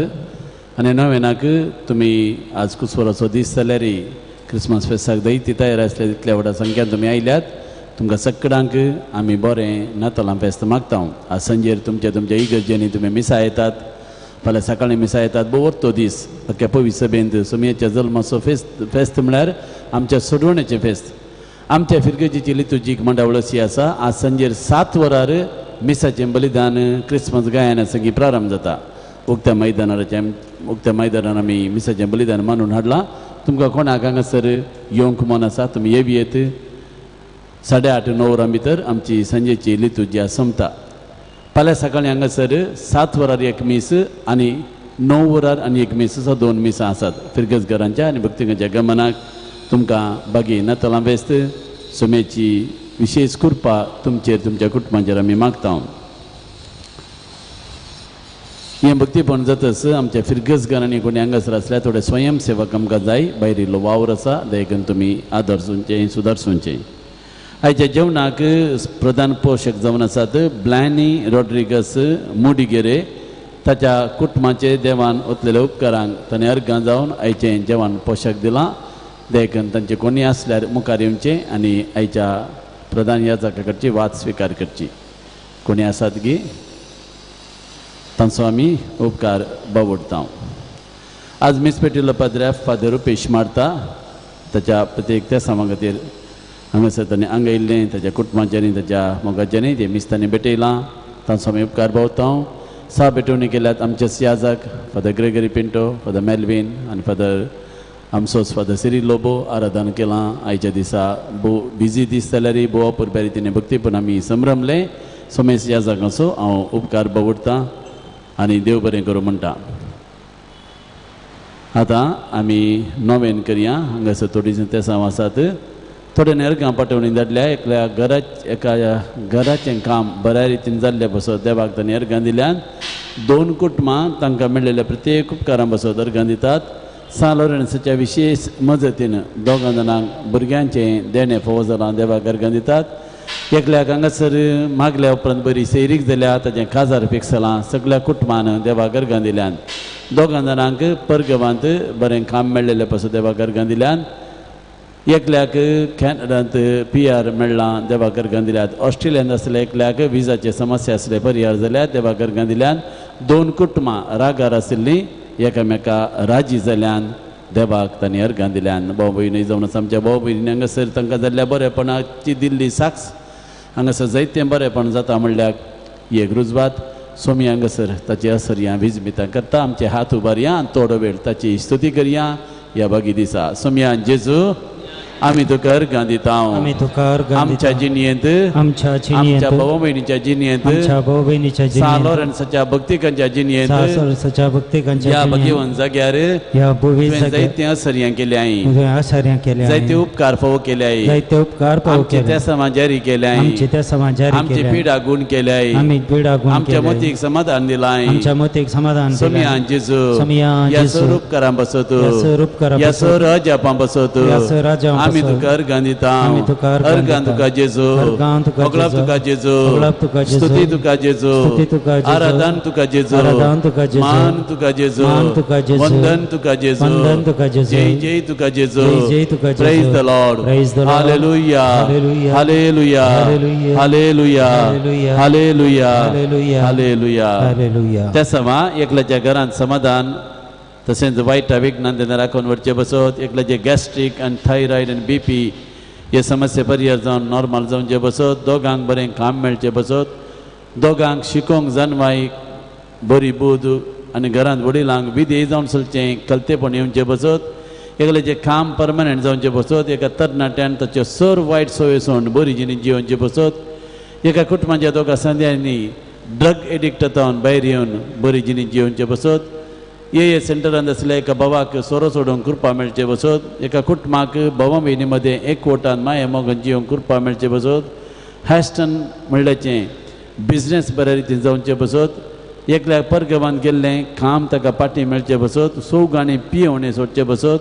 आनी नोवेनाक तुमी आज कुसवराचो दीस जाल्यार क्रिसमस फेस्ताक जायती तयार आसल्या तितल्या व्हडा संख्यान तुमी आयल्यात. तुमकां सगळ्यांक आमी बरें नातालां फेस्त मागता. आज सांजेर तुमच्या तुमच्या इगर्जेंनी तुमी मिसां येतात, फाल्यां सकाळीं मिसां येतात. भोव तो दीस अख्ख्या पवित्र सभेंत सोमयेच्या जल्माचो फेस्त. फेस्त म्हळ्यार आमच्या सोडवण्याचें फेस्त. आमच्या फिरगर्जेची लितुर्जीक मंडळ अशी आसा. आज सांजेर 7 वरार मिसाचें बलिदान क्रिसमस गायना संगी प्रारंभ जाता. उक्त्या मैदानार आमी मिसाचें बलिदान मानून हाडलां. तुमकां कोणाक हांगासर येवंक मन आसा तुमी येवी येत. 8:30 9 वरां भितर आमची सांजेची लितुर्जी सोंपता. फाल्यां सकाळीं हांगासर 7 वरार एक मीस आनी 9 वरार आनी एक मीस असो 2 मिसां आसात. फिरगजघरांच्या आनी भक्तिकांच्या गमनाक तुमकां बागी नातालां फेस्त सुमेची विशेष कृपा तुमचेर तुमच्या कुटुंबाचेर आमी मागता. हें भक्तीपण जातच आमच्या फिरगजघरांनी कोणी हांगासर आसल्यार थोडे स्वयंसेवक आमकां जाय. भायर इल्लो वावर आसा, देखून तुमी आदर्सुंचें सुदारसुंचें. आयच्या जेवणाक प्रधान पोशक जावन आसात ब्लॅनी रॉड्रिगस मुडिगेरे. ताच्या कुटुंबाचे देवान ओतलेल्या उपकारांक ताणें अर्गां जावन आयचें जेवण पोशक दिलां. देखून तांचे कोणी आसल्यार मुखार येवचें आनी आयच्या प्रधान याजका कडची वाद स्विकार करची. कोणी आसात गी तांचो आमी उपकार बावडटा. आज मीस पेटिल्लो पाद्र्याफ फादर रुपेश मारता. ताच्या प्रत्येक त्या सामा खातीर हांगासर ताणें आंगयल्लें ताच्या कुटुंबाच्यांनी ताच्या मोगाच्यांनी तें मीस ताणें भेटयलां. तांचो आमी उपकार बावता. सा भेटवणी केल्यात आमच्या सियाजाक father Gregory Pinto, father Melvin आनी फादर आमचोच फादर सिरील लोबो आराधन केलां. आयच्या दिसा भोव बिजी दीस जाल्यार भोव अपुरबाय रितीन भक्तीपण आमी संभ्रमलें. सोमेश याजकाचो हांव उपकार बावडटा आनी देव बरें करूं म्हणटा. आतां आमी नोवेन करया. हांगासर थोडीं तेसांव आसात. थोडे नेरगां पाठोवणी धाडल्या. एकल्या एका घराचें काम बऱ्या रितीन जाल्ले बसत देवाक तांणी अर्गां दिल्यान. 2 कुटुंबां तांकां मेळिल्ल्या प्रत्येक उपकारां बसत अर्गां दितात. सान लॉरेन्साच्या विशेष मजतीन 2 जाणांक भुरग्यांचें देणें फावो जालां देवाक अर्गां दितात. एकल्याक हांगासर मागल्या उपरांत बरी सैरीक जाल्या ताचें काजार फिक्स जालां. सगळ्या कुटुंबान देवाक अर्गां दिल्यान. 2 जाणांक परगवांत बरें काम मेळिल्लें पासून देवाक अर्गां दिल्यान. एकल्याक कॅनडांत PR मेळ्ळां देवाक अर्गां दिल्यात. ऑस्ट्रेलियांत आसले एकल्याक विजाचे समस्या आसले परिहार जाल्यात देवाक अर्गां दिल्यान. 2 कुटुंबां रागार आशिल्लीं एकामेका राजी जाल्यान देवाक तांणी अर्गां दिल्यान. भाव भयणी जावन आसा आमच्या भाव भयणी हांगासर तांकां जाल्ल्या बरेपणाची दिल्ली साक्ष हांगासर जायतें बरेपण जाता म्हणल्यार एक रुजवात सोमी हांगासर ताची असर ह्या विजमितां करता. आमचे हात उबारया आनी थोडो वेळ ताची स्तुती करया ह्या बागी दिसा. सोमयान जेजू आमी तुका अर्गां दिता. आमी तुका अर्गां आमच्या दिता. जिणयेंत, आमच्या आमच्या जिणयेंत, भाव भयणीच्या जिणयेंत, आमच्या भाव भयणीच्या सा जिणयेंत, लॉरन्साच्या भक्तिकांच्या जिणयेंत, सा लॉरन्साच्या भक्तिकांच्या ह्या जिणयेंत, भगेवन जाग्यार ह्या भुवी तुवें जाग्यार जायते असर्यां केल्या, तुवें आसार्यां केल्या, जायते उपकार फावो केल्या, जायते उपकार पाव आमचे केले, त्या समाजारी केल्या, आमचे त्या समाजारी आमची केल्या, पिडा गुण केल्या, आमी पिडा गुण आमच्या केल्या, मतीक समाधान दिलाय, आमच्या मतीक समाधान दिलाय. सोमियान जेजू, सोमियान ह्या जेजू, सर उपकारां बसत, ह्या सर उपकारां ह्या बसत, सर अजापां बसत, ह्या सर अजापां आमी बसत, तुका अर्गां दिता, आमी तुका अर्गां अर्गां दिता. तुका जेजू, अर्गां तुका होगळाप जेजू, तुका जेजू, होगळाप तुका जेजू, स्तुती तुका जेजू, स्तुती तुका जेजू, आराधन तुका जेजू, आराधन तुका जेजू, मान तुका जेजू, मान तुका जेजू, वंदन तुका जेजू, वंदन तुका जेजू, जय जय तुका जेजू, जय जय तुका जेजू. Praise the Lord, Praise the Lord. Hallelujah, hallelujah. Hallelujah, hallelujah. Hallelujah, hallelujah. Hallelujah, hallelujah. Hallelujah. Hallelujah. त्या समा एकल्याच्या घरांत समाधान तशेंच वायट विघ्नान तेन्ना राखून व्हरचे बसत, एकल्याचे गॅस्ट्रीक आनी थायरॉयड आनी बी पी हे समस्ये परिहार जावन नॉर्मल जावचे बसत, दोगांक बरें काम मेळचें बसत, दोगांक शिकोवंक जानवाय बरी बूद आनी घरांत वडिलांक विधेय जावन चलचें कलतेपण येवचें बसत, एकल्याचें काम परमनंट जावचें बसत, एका तरणाट्यान ताच्यो सर वायट संवय सोडून बरी जिणी जियोवचें बसत, एका कुटुंबाच्या दोगां संद्यांनी ड्रग एडिक्ट जावन भायर येवन बरी जिणी जियोवचें बसत, ए ए सेंटरांत आसल्या एका भावाक सोरो सोडूंक कृपा मेळचे बसत, एका कुटुंबाक भावा भयणी मदें एकवटान माया मोगान जियोवंक कृपा मेळचे बसत, हॅस्टन म्हणल्याचें बिजनेस बऱ्या रितीन जावचें बसत, एकल्याक परगवान गेल्लें काम ताका पाटी मेळचें बसत, सोगांनी पियोवणें सोडचें बसत,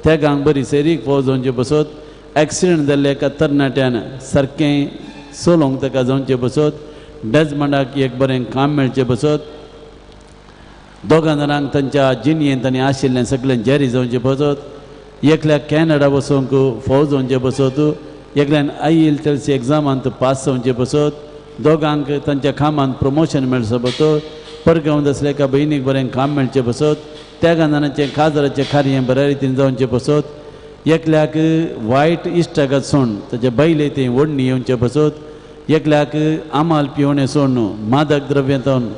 तेगांक बरी सैरीक फोव जावचें बसत, एक्सिडंट जाल्ल्या एका तरणाट्यान सारकें चलोवंक ताका जावचें बसत, डेजमंडाक एक बरें काम मेळचें बसत, दोगां जाणांक तांच्या जिणयेंत आनी आशिल्लें सगळें जारी जावचें बसत, एकल्याक कॅनडा वचूंक फोव जावचें बसत, एकल्यान I L T S एग्जामांत पास जावचें बसत, दोगांक तांच्या कामांत प्रमोशन मेळचें बसत, परगांवांत आसल्या एका भयणीक बरें काम मेळचें बसत, त्या जाणांचें काजराचें कार्य बऱ्या रितीन जावचें बसत, एकल्याक वायट इश्टागत सोडून ताच्या बायले तें ओडणी येवचें बसत, एकल्याक आमाल पिवणें सोडून मादक द्रव्यांतून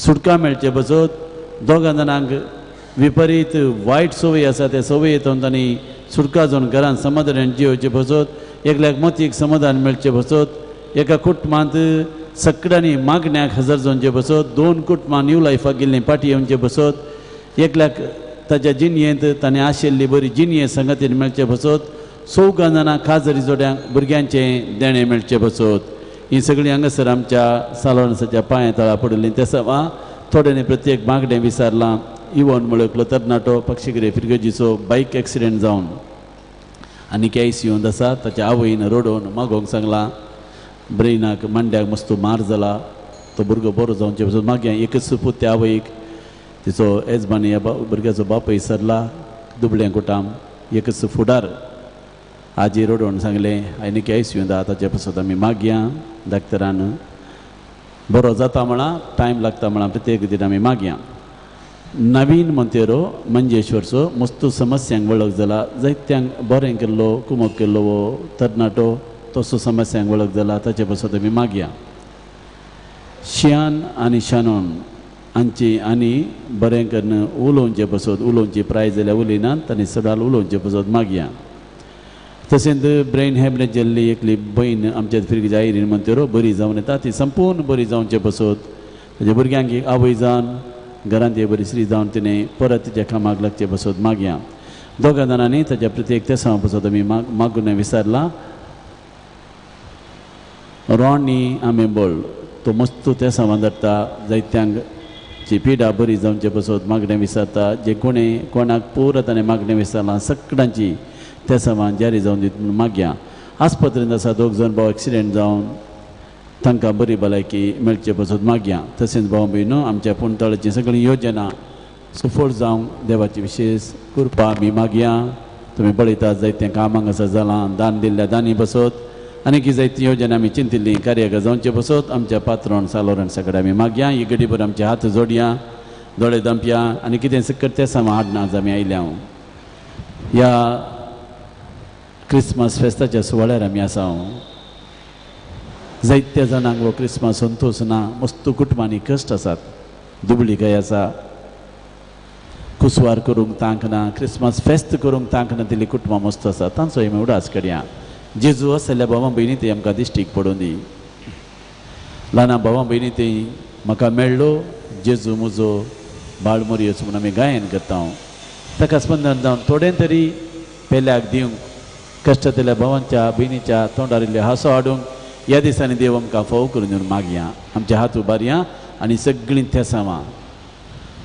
सुटका मेळचे बसत, दोगां जाणांक विपरीत वायट संवय आसा त्या संवयेंतून तांणी सुटका जावन घरांत समाधान जियोवचें बसत, एकल्याक मतीक समाधान मेळचें बसत, एका कुटुंबांत सगळ्यांनी मागण्याक हजर जावचें बसत, दोन कुटुंबां न्यू लायफाक गेल्लीं पाटी येवचें बसत, एकल्याक ताच्या जिणयेंत ताणें आशिल्ली बरी जिणये संगतीन मेळचें बसत, चौगां जाणां काजरी जोड्यांक भुरग्यांचें देणें मेळचें बसत. ही सगळीं हांगासर आमच्या सालोन्साच्या पांया तळा पडिल्लीं. त्या समा थोड्यांनी प्रत्येक मागणें विचारलां. इवन म्हळ्यार तरणाटो पक्षिगिरे फिरगजीचो बायक एक्सिडेंट जावन आनी केस येवन आसा, ताच्या आवयन रडोवन मागोवंक सांगलां, ब्रेनाक मांड्याक मस्त मार जाला, तो भुरगो बरो जावचे पसून मागीर एकच पूत त्या आवयक तिचो येजमानी ह्या भुरग्याचो बापूय सरला दुबळें कुटाम एकच फुडार. आजी रडोवन सांगलें आनी केस येवन ताचे पासत आमी मागया, डॉक्टरान बरो जाता म्हणा, टायम लागता म्हणा, प्रत्येक खातीर आमी मागया. नवीन मंतेरो मंजेश्वरचो मस्त समस्यांक वळख जाला, जायत्यांक बरें केल्लो कुमक केल्लो हो तरणाटो तसो समस्यांक वळख जाला, ताचे पासत आमी मागया. शियान आनी शानोन हांची आनी बरें करून उलोवचें पसत, उलोवची प्राय जाल्यार उलयनात, तांणी सदांच उलोवचें पसत मागया. तशेंच ब्रेन हॅमरेज जाल्ली एकली भयण आमच्या फिरगीच्या आयरीन मंतेरो बरी जावन येता, ती संपूर्ण बरी जावचें पसत, ताच्या भुरग्यांक एक आवय जावन घरांत एक बरी स्त्री जावन तिणें परत तिच्या कामाक लागचें पसत मागया. दोगां जाणांनी ताच्या प्रत्येक तेसांव पसत आमी मागून विचारलां. रॉनी आमेबोळ तो मस्त तेसांवान धरता, जायत्यांक जी पिडा बरी जावचे पसत मागणें विचारता, जे कोणें कोणाक पुरो ताणें मागणें विचारलां सगळ्यांची तेसांवान जारी जावन दित म्हणून मागया. आस्पत्रेंत आसा दोग जाण भाव एक्सिडेंट जावन तांकां बरी भलायकी मेळचे पसत मागया. तशेंच भाव भयणो आमच्या पुणतळाची सगळी योजना सुफळ जावंक देवाची विशेश कृपा आमी मागया. तुमी पळयतात जायतें काम हांगासर जालां, दान दिल्ल्या दानी बसत आनी की जायती योजना आमी चिंतिल्ली कार्याक जावचे बसत आमच्या पात्रोन सालोरण सगळें आमी मागया. ही गडीभर आमचे हात जोडया, दोळे दमपया आनी कितें सकट तें सामा हाडना आमी आयल्या. ह्या क्रिसमस फेस्ताच्या सुवाळ्यार आमी आसा. जायत्या जाणांक हो क्रिसमस संतोश ना, मस्त कुटुंबांनी कश्ट आसात, दुबळी काय आसा, कुसवार करूंक तांक ना, क्रिसमस फेस्त करूंक तांक ना तिली कुटुंबां मस्त आसा, तांचो आमी उडास करया. जेजू आसल्या भावां भयणी ती आमकां दिश्टीक पडूं दी. ल्हाना भावां भयणी ती म्हाका मेळ्ळो जेजू म्हजो बाळमोरयोच म्हूण आमी गायन करता. ताका स्पंदन जावन थोडें तरी पेल्याक दिवंक, कश्टांतल्या भावांच्या भयणीच्या तोंडार इल्ले हांसो हाडूंक ह्या दिसांनी देव आमकां फोव करून दिवन मागया. आमचे हात उबारया आनी सगळीं तेसांवां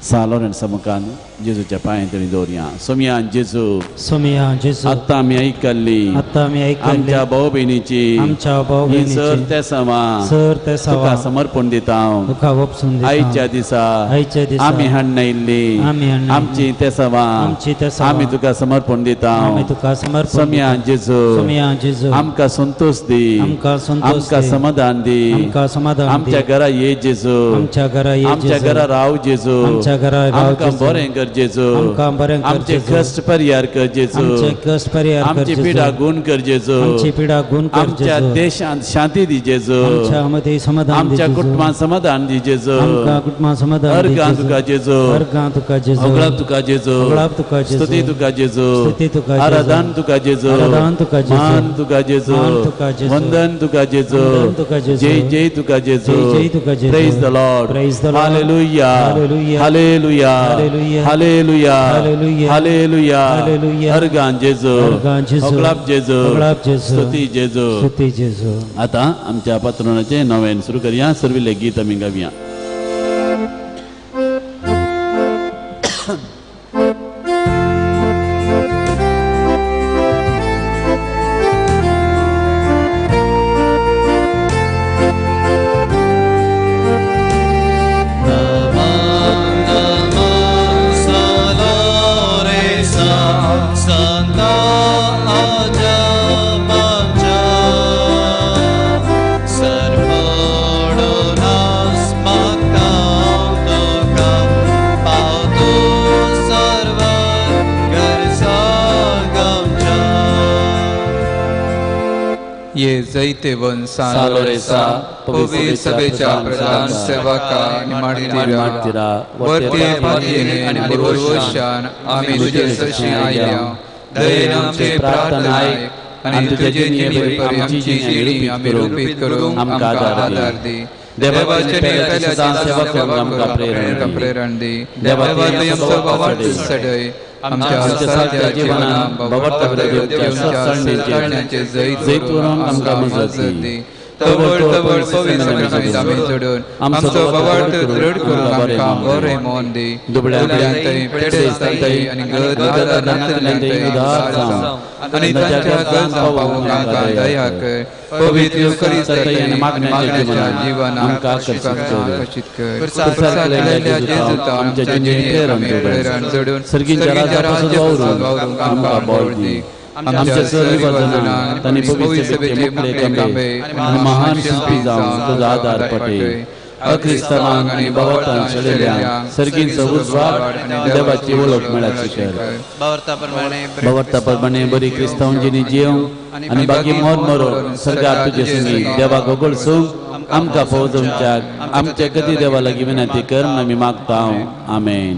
सा लॉरेन्सा मुखान जेजूच्या पांयां तरी दवरया. सोमया जेजू, सोमया जेजू, आतां आमी आयकल्ली, आतां आमी आयकल्ली आमच्या भाव भयणीची, आमच्या भाव भयणीची सर तेसांवां सर तेसांवां तुका समर्पण दिता, तुका ओपसून दिता. आयच्या दिसा, आयच्या दिसा आमी हाडणायिल्ली, आमी हाडणायिल्ली आमची तेसांवां, आमची तेसांवां आमी तुका समर्पण दिता. आमी तुका समर्पण. सोमया जेजू, सोमया जेजू, आमकां संतोष दी, आमकां संतोष, आमकां समाधान दी, आमकां समाधान. आमच्या घरा ये जेजू, आमच्या घरा ये, आमच्या घरा राव जेजू, आमच्या घरा राव, आमकां बरें कर जेजू, आमकां बरें कर, आमचे कश्ट परिहार कर जेजू, आमचे कश्ट परिहार कर, आमची पिडा गुण कर जेजू, आमची पिडा गुण कर, आमच्या देशांत शांती दी जेजू, आमच्या मध्ये समाधान, आमच्या कुटुंबांत समाधान दी जेजू, आमकां कुटुंबांत समाधान. अर्गां तुका जेजू, अर्गां तुका जेजू, होगळाप तुका जेजू, होगळाप तुका जेजू, स्तुती तुका जेजू, स्तुती तुका जेजू, आराधन तुका जेजू, आराधन तुका जेजू, मान तुका जेजू, मान तुका जेजू, वंदन तुका जेजू, वंदन तुका जेजू, जय जय तुका जेजू, जय जय तुका जेजू. Praise the Lord, praise the Lord. Hallelujah, hallelujah, hallelujah, hallelujah, hallelujah, hallelujah, hallelujah, hallelujah. अर्गां जेजू, अर्गां जेजू, होगळाप जेजू, होगळाप जेजू, स्तुती जेजू, स्तुती जेजू. आतां आमच्या पात्रोनाचें नवें सुरू करया. सर्विल्लें गीत आमी गावया. जैतेवन सान लोरेसा पवित्र सभेच्या प्रधान सेवका आनी मार्तीरा वरते पातयेने आनी भरवशान आमी तुजे सशी आयल्या. दयेन आमचे प्रार्थना आयक आनी तुजे जिणे परी आमची जिणी आमी रुपीत करूंक आमकां आदार दी. देवाचे पेल्याच्या सेवा करूंक आमकां प्रेरण दी. देवा तुवें आमचो भावार्थ चडय, आमच्या साद्या जिवनाक सत्संगाचे जैत व्हरूंक आमकां मजत दी. तवळ तवळ पवित्र आमी जोडून आमचो भावार्थ दृढ करूंक आमकां बरें मन दी. दुबळ्यांतय पिडेस्तांतय आनी गरज नासलेल्यांतय उदार जावं आनी तांच्या गरजां पावोवंक आमकां दया कर. पवित्र युखरिस्तांतय आनी मागण्याच्या जिवनाक आकर्शीत कर. पुरसार केल्ल्या जेजुता आमच्या जिणेक आमी प्रेरण जोडून सर्गीच्या राज्यापासून वावरूंक आमकां बळ दी. आमच्या सर्व तांणी पवित्र सभेचे मुखले कांबे आनी महान शिल्पी जावन तुजो आदार पटे. अक्रिस्तावांक आनी भावार्थान चलयल्ल्या सर्गींचो उजवाड आनी देवाची वळख मेळाची कर. भावार्था प्रमाणे बरी क्रिस्तांव जिणी जिवंक आनी बाकी मोर मरोन सर्गार तुजे संगी देवाक वगळसूंक आमकां फोव जावच्याक आमच्या गती देवा लागीं विनंती कर म्हूण आमी मागता. आमेन.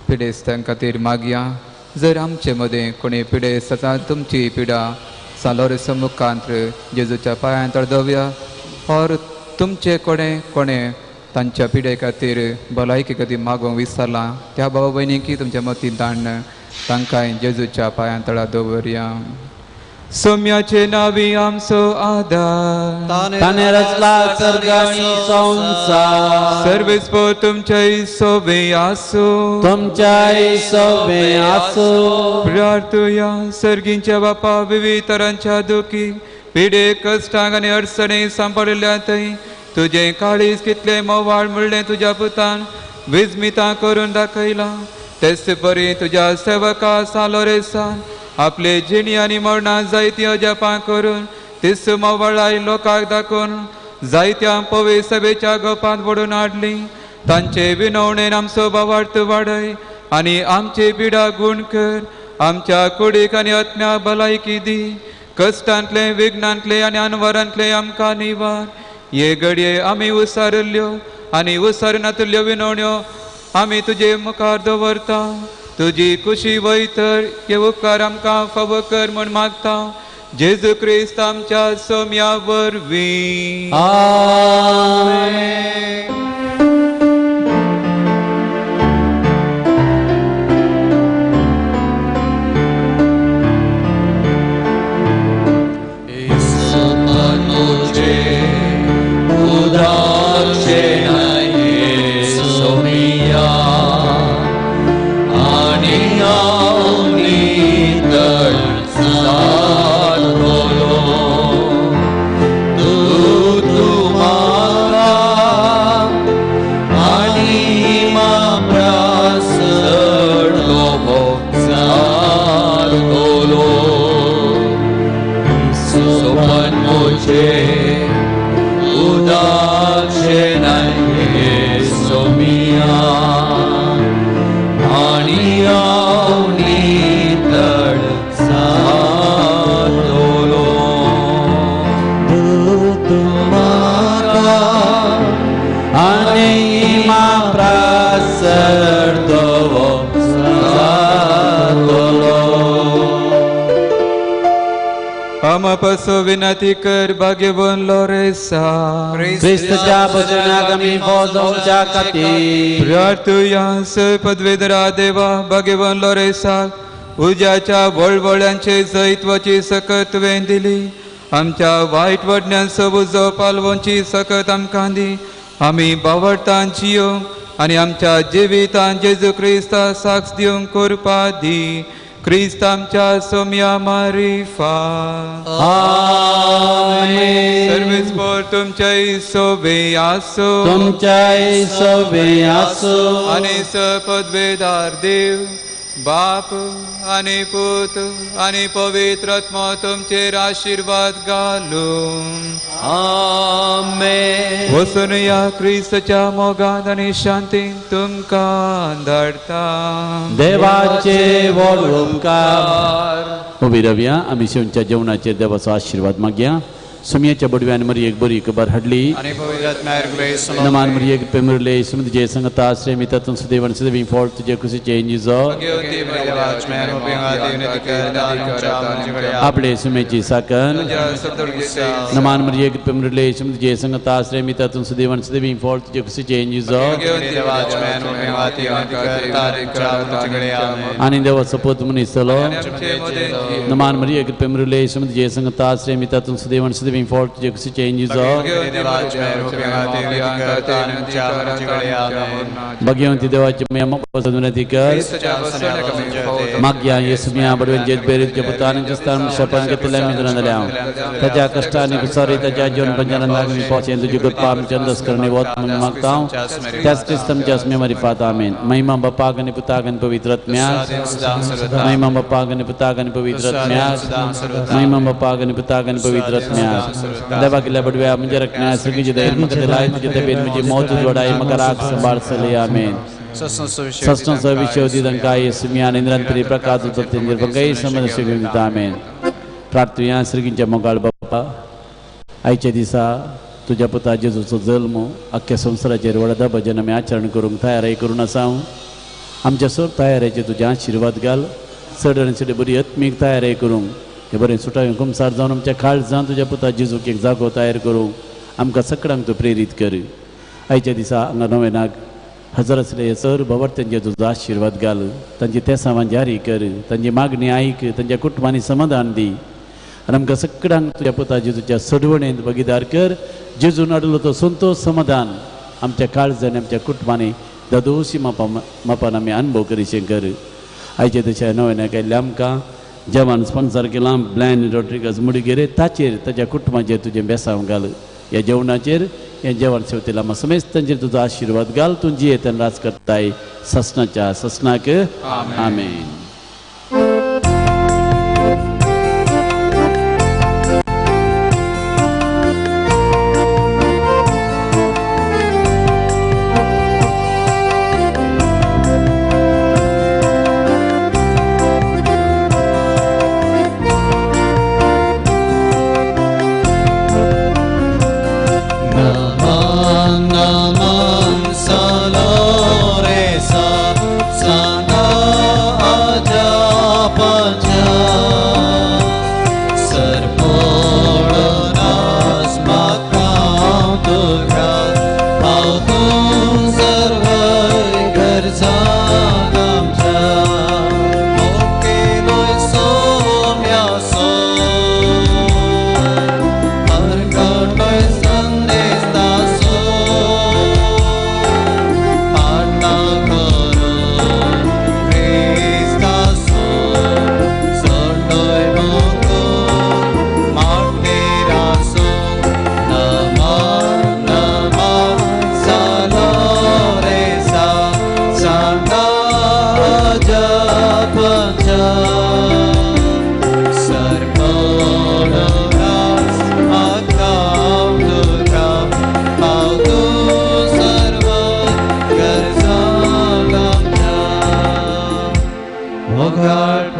पिडेस्तां खातीर मागया. जर आमचे मदें कोणी पिडेस्त आसा तुमची पिडा सान लोरेसा मुखांत जेजूच्या पांयांत दवया और तुमचे कोणें कोणें तांच्या पिडे खातीर भलायकी खातीर मागूंक विसरलां त्या भाव भयणींकी तुमच्या मतींत हाडून तांकांय जेजूच्या पांयां तळा दवरया. सोम्याचे नावी आमचो आदार, ताणें रचला सर्ग आनी संवसार. सर्वेस्पर तुमच्याय सोबे आसूं, तुमच्याय सोबे आसूं. प्रार्थुया. सर्गींच्या बापा विविध तरांच्या दुखी पिडे कश्टांक आनी अडचणी सांपडिल्ल्या थंय तुजें काळीज कितलें मोवाळ म्हणलें तुज्या पुतान विस्मितां करून दाखयलां. तेच परी तुज्या सेवका सान लोरेसान आपले जिणी आनी मरणां जायतीं अजापां करून तीस मोवाळाय लोकांक दाखोवन जायत्या पवित्र सभेच्या गोपांत वडून हाडली. तांचे विनवणेन आमचो भावार्थ वाडय आनी आमची पिडा गुण कर. आमच्या कुडीक आनी आत्म्याक भलायकी दी. कश्टांतले विघ्नांतले आनी अनवरांतले आमकां निवार. हे घडये आमी उसारिल्ल्यो आनी उसारनातल्यो विनवण्यो आमी तुजे मुखार दवरता. तुजी कुशी वयतर हे उपकार आमकां फावो कर म्हूण मागता जेजू क्रिस्त आमच्या सोम्या वरवीं. आमेन. आमापासो विनंती कर भाग्यवन लोरेसा क्रिस्तच्या भजनाक आमी फौजोवच्या खातीर प्रार्थुया पदवेदरा देवा भाग्यवन लोरेसा उज्याच्या वळवळ्यांचे जैत्वाची सकत तुवें दिली आमच्या वायट वडण्यांचो उजो पालवची सकत आमकां दी आमी बावडतान जियोंक आनी आमच्या जिवितान जेजू क्रिस्ता साक्ष दिवंक करपा दी क्रिस्त आमच्या सोम्या मारिफा. आमेन. सर्वेस्पोर तुमच्याय सोबे आसो तुमच्याय सोबे आसो आनी सपदवेदार देव बाप आनी पूत आनी पवित्र आत्मो तुमचेर आशिर्वाद घालूं. आमेन. वचून ह्या क्रिस्ताच्या मोगान आनी शांतीन तुमकां धाडटा. देवाचे व्हड उपकार. उबी रावया आमी शेवच्या जेवणाचेर देवाचो आशिर्वाद मागया. सुमयाच्या बडव्यान मरियेक बरी खबर हाडली. नमान मरियेक पेमरले सुमत संगता आश्रय मितातून सुदेवन सुदेवी फळ तुजे कुशीचे इंजिजो आपले सुमेची साकन. नमान मरियेक पेमरले सुमत संगता आश्रय मितातून सुदेवन सुदेवी फळ तुजे कुशीचे इंजिजो आनी देवाचो पूत मनीस जालो. नमान मरियेक पेमरले सुमत संगता आश्रय मितातून सुदेवन सुदेवी फळ तुजे कुशीचे इंजिजो भाग्यवंती देवाची माया विनंती कर. मागया येसुमिया बडवेन जेत बेरीत पुतान क्रिस्तान शपान घेतल्या मी जाल्या ताच्या कश्टांनी कुसारी ताच्या जीवन पंजान लागली पोचें तुजी कृपा आमच्या अंदस करणे वत म्हणून मागता त्याच क्रिस्त आमच्या अस्मे मारिफात. आमेन. महिमा बापाक आनी पुताक आनी पवित्र आत्म्याक. महिमा बापाक आनी पुताक आनी पवित्र आत्म्याक. महिमा बापाक आनी पुताक आनी पवित्र आत्म्याक. देवा केल्या बडव्या म्हणजे रखण्या सगळी दयेन म्हाका लाय तुजे तबेन म्हजी मौत जोडाय म्हाका राख सांबाळ चलय. आमेन. सस्न सविशोधी दंका येसुमिया निरंतरी प्रकाश सत्यंजर समज दिता. आमेन. प्रार्थुया श्रीगींच्या मोगाळ बापा आयच्या दिसा तुज्या पुता जेजूचो जल्म अख्ख्या संवसाराचेर व्हडा भजन आमी आचरण करूंक तयारी करून आसा. आमच्या सर तयारेचेर तुजे आशिर्वाद घाल. चड आनी चड बरी आत्मीक तयारी करूंक हे बरें सुटावें कुमसार जावन आमच्या काळजान तुज्या पुता जेजूक एक जागो तयार करूंक आमकां सगळ्यांक तूं प्रेरीत कर. आयच्या दिसा हांगा नवेनाक हजर आसले हे सर बाबा तुजो आशिर्वाद घाल. तांची तेसावां जारी कर. तांची मागणी आयक. तांच्या कुटुंबांनी समाधान दी आनी आमकां सगळ्यांक तुज्या पुता जेजूच्या सडवणेंत भागीदार कर. जेजून हाडलो तो संतोश समाधान आमच्या काळजांनी आमच्या कुटुंबांनी दादोशी मापा मापान आमी अनुभव करीशें कर. आयचे तशें नवेनाक आयिल्लें आमकां जेवण स्पॉन्सर केलां ब्लँड रॉड्रिगस मुडगेरे ताचेर ताच्या कुटुंबाचेर तुजें बेसांव घाल. ह्या जेवणाचेर हें जेवण सेवतेला म्हाका समेस्तांचेर तुजो आशिर्वाद घाल. तूं जियेतन राज करताय ससनाच्या ससनाक. आमेन. Naman, naman, sa Loresa, Santa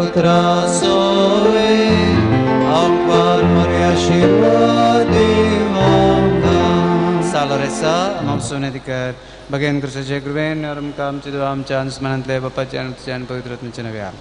पुत्रा सोवे आमकां मरे आशिर्वाद आमकां. सालोरेसा आमचो अधिकार बगेन कृष्णाचे कृपेन आमकां आमचे देवा आमच्या अनुस्मरणांतले बापाचे आनी पुत्राचे आनी पवित्र आत्म्याचे नव्या.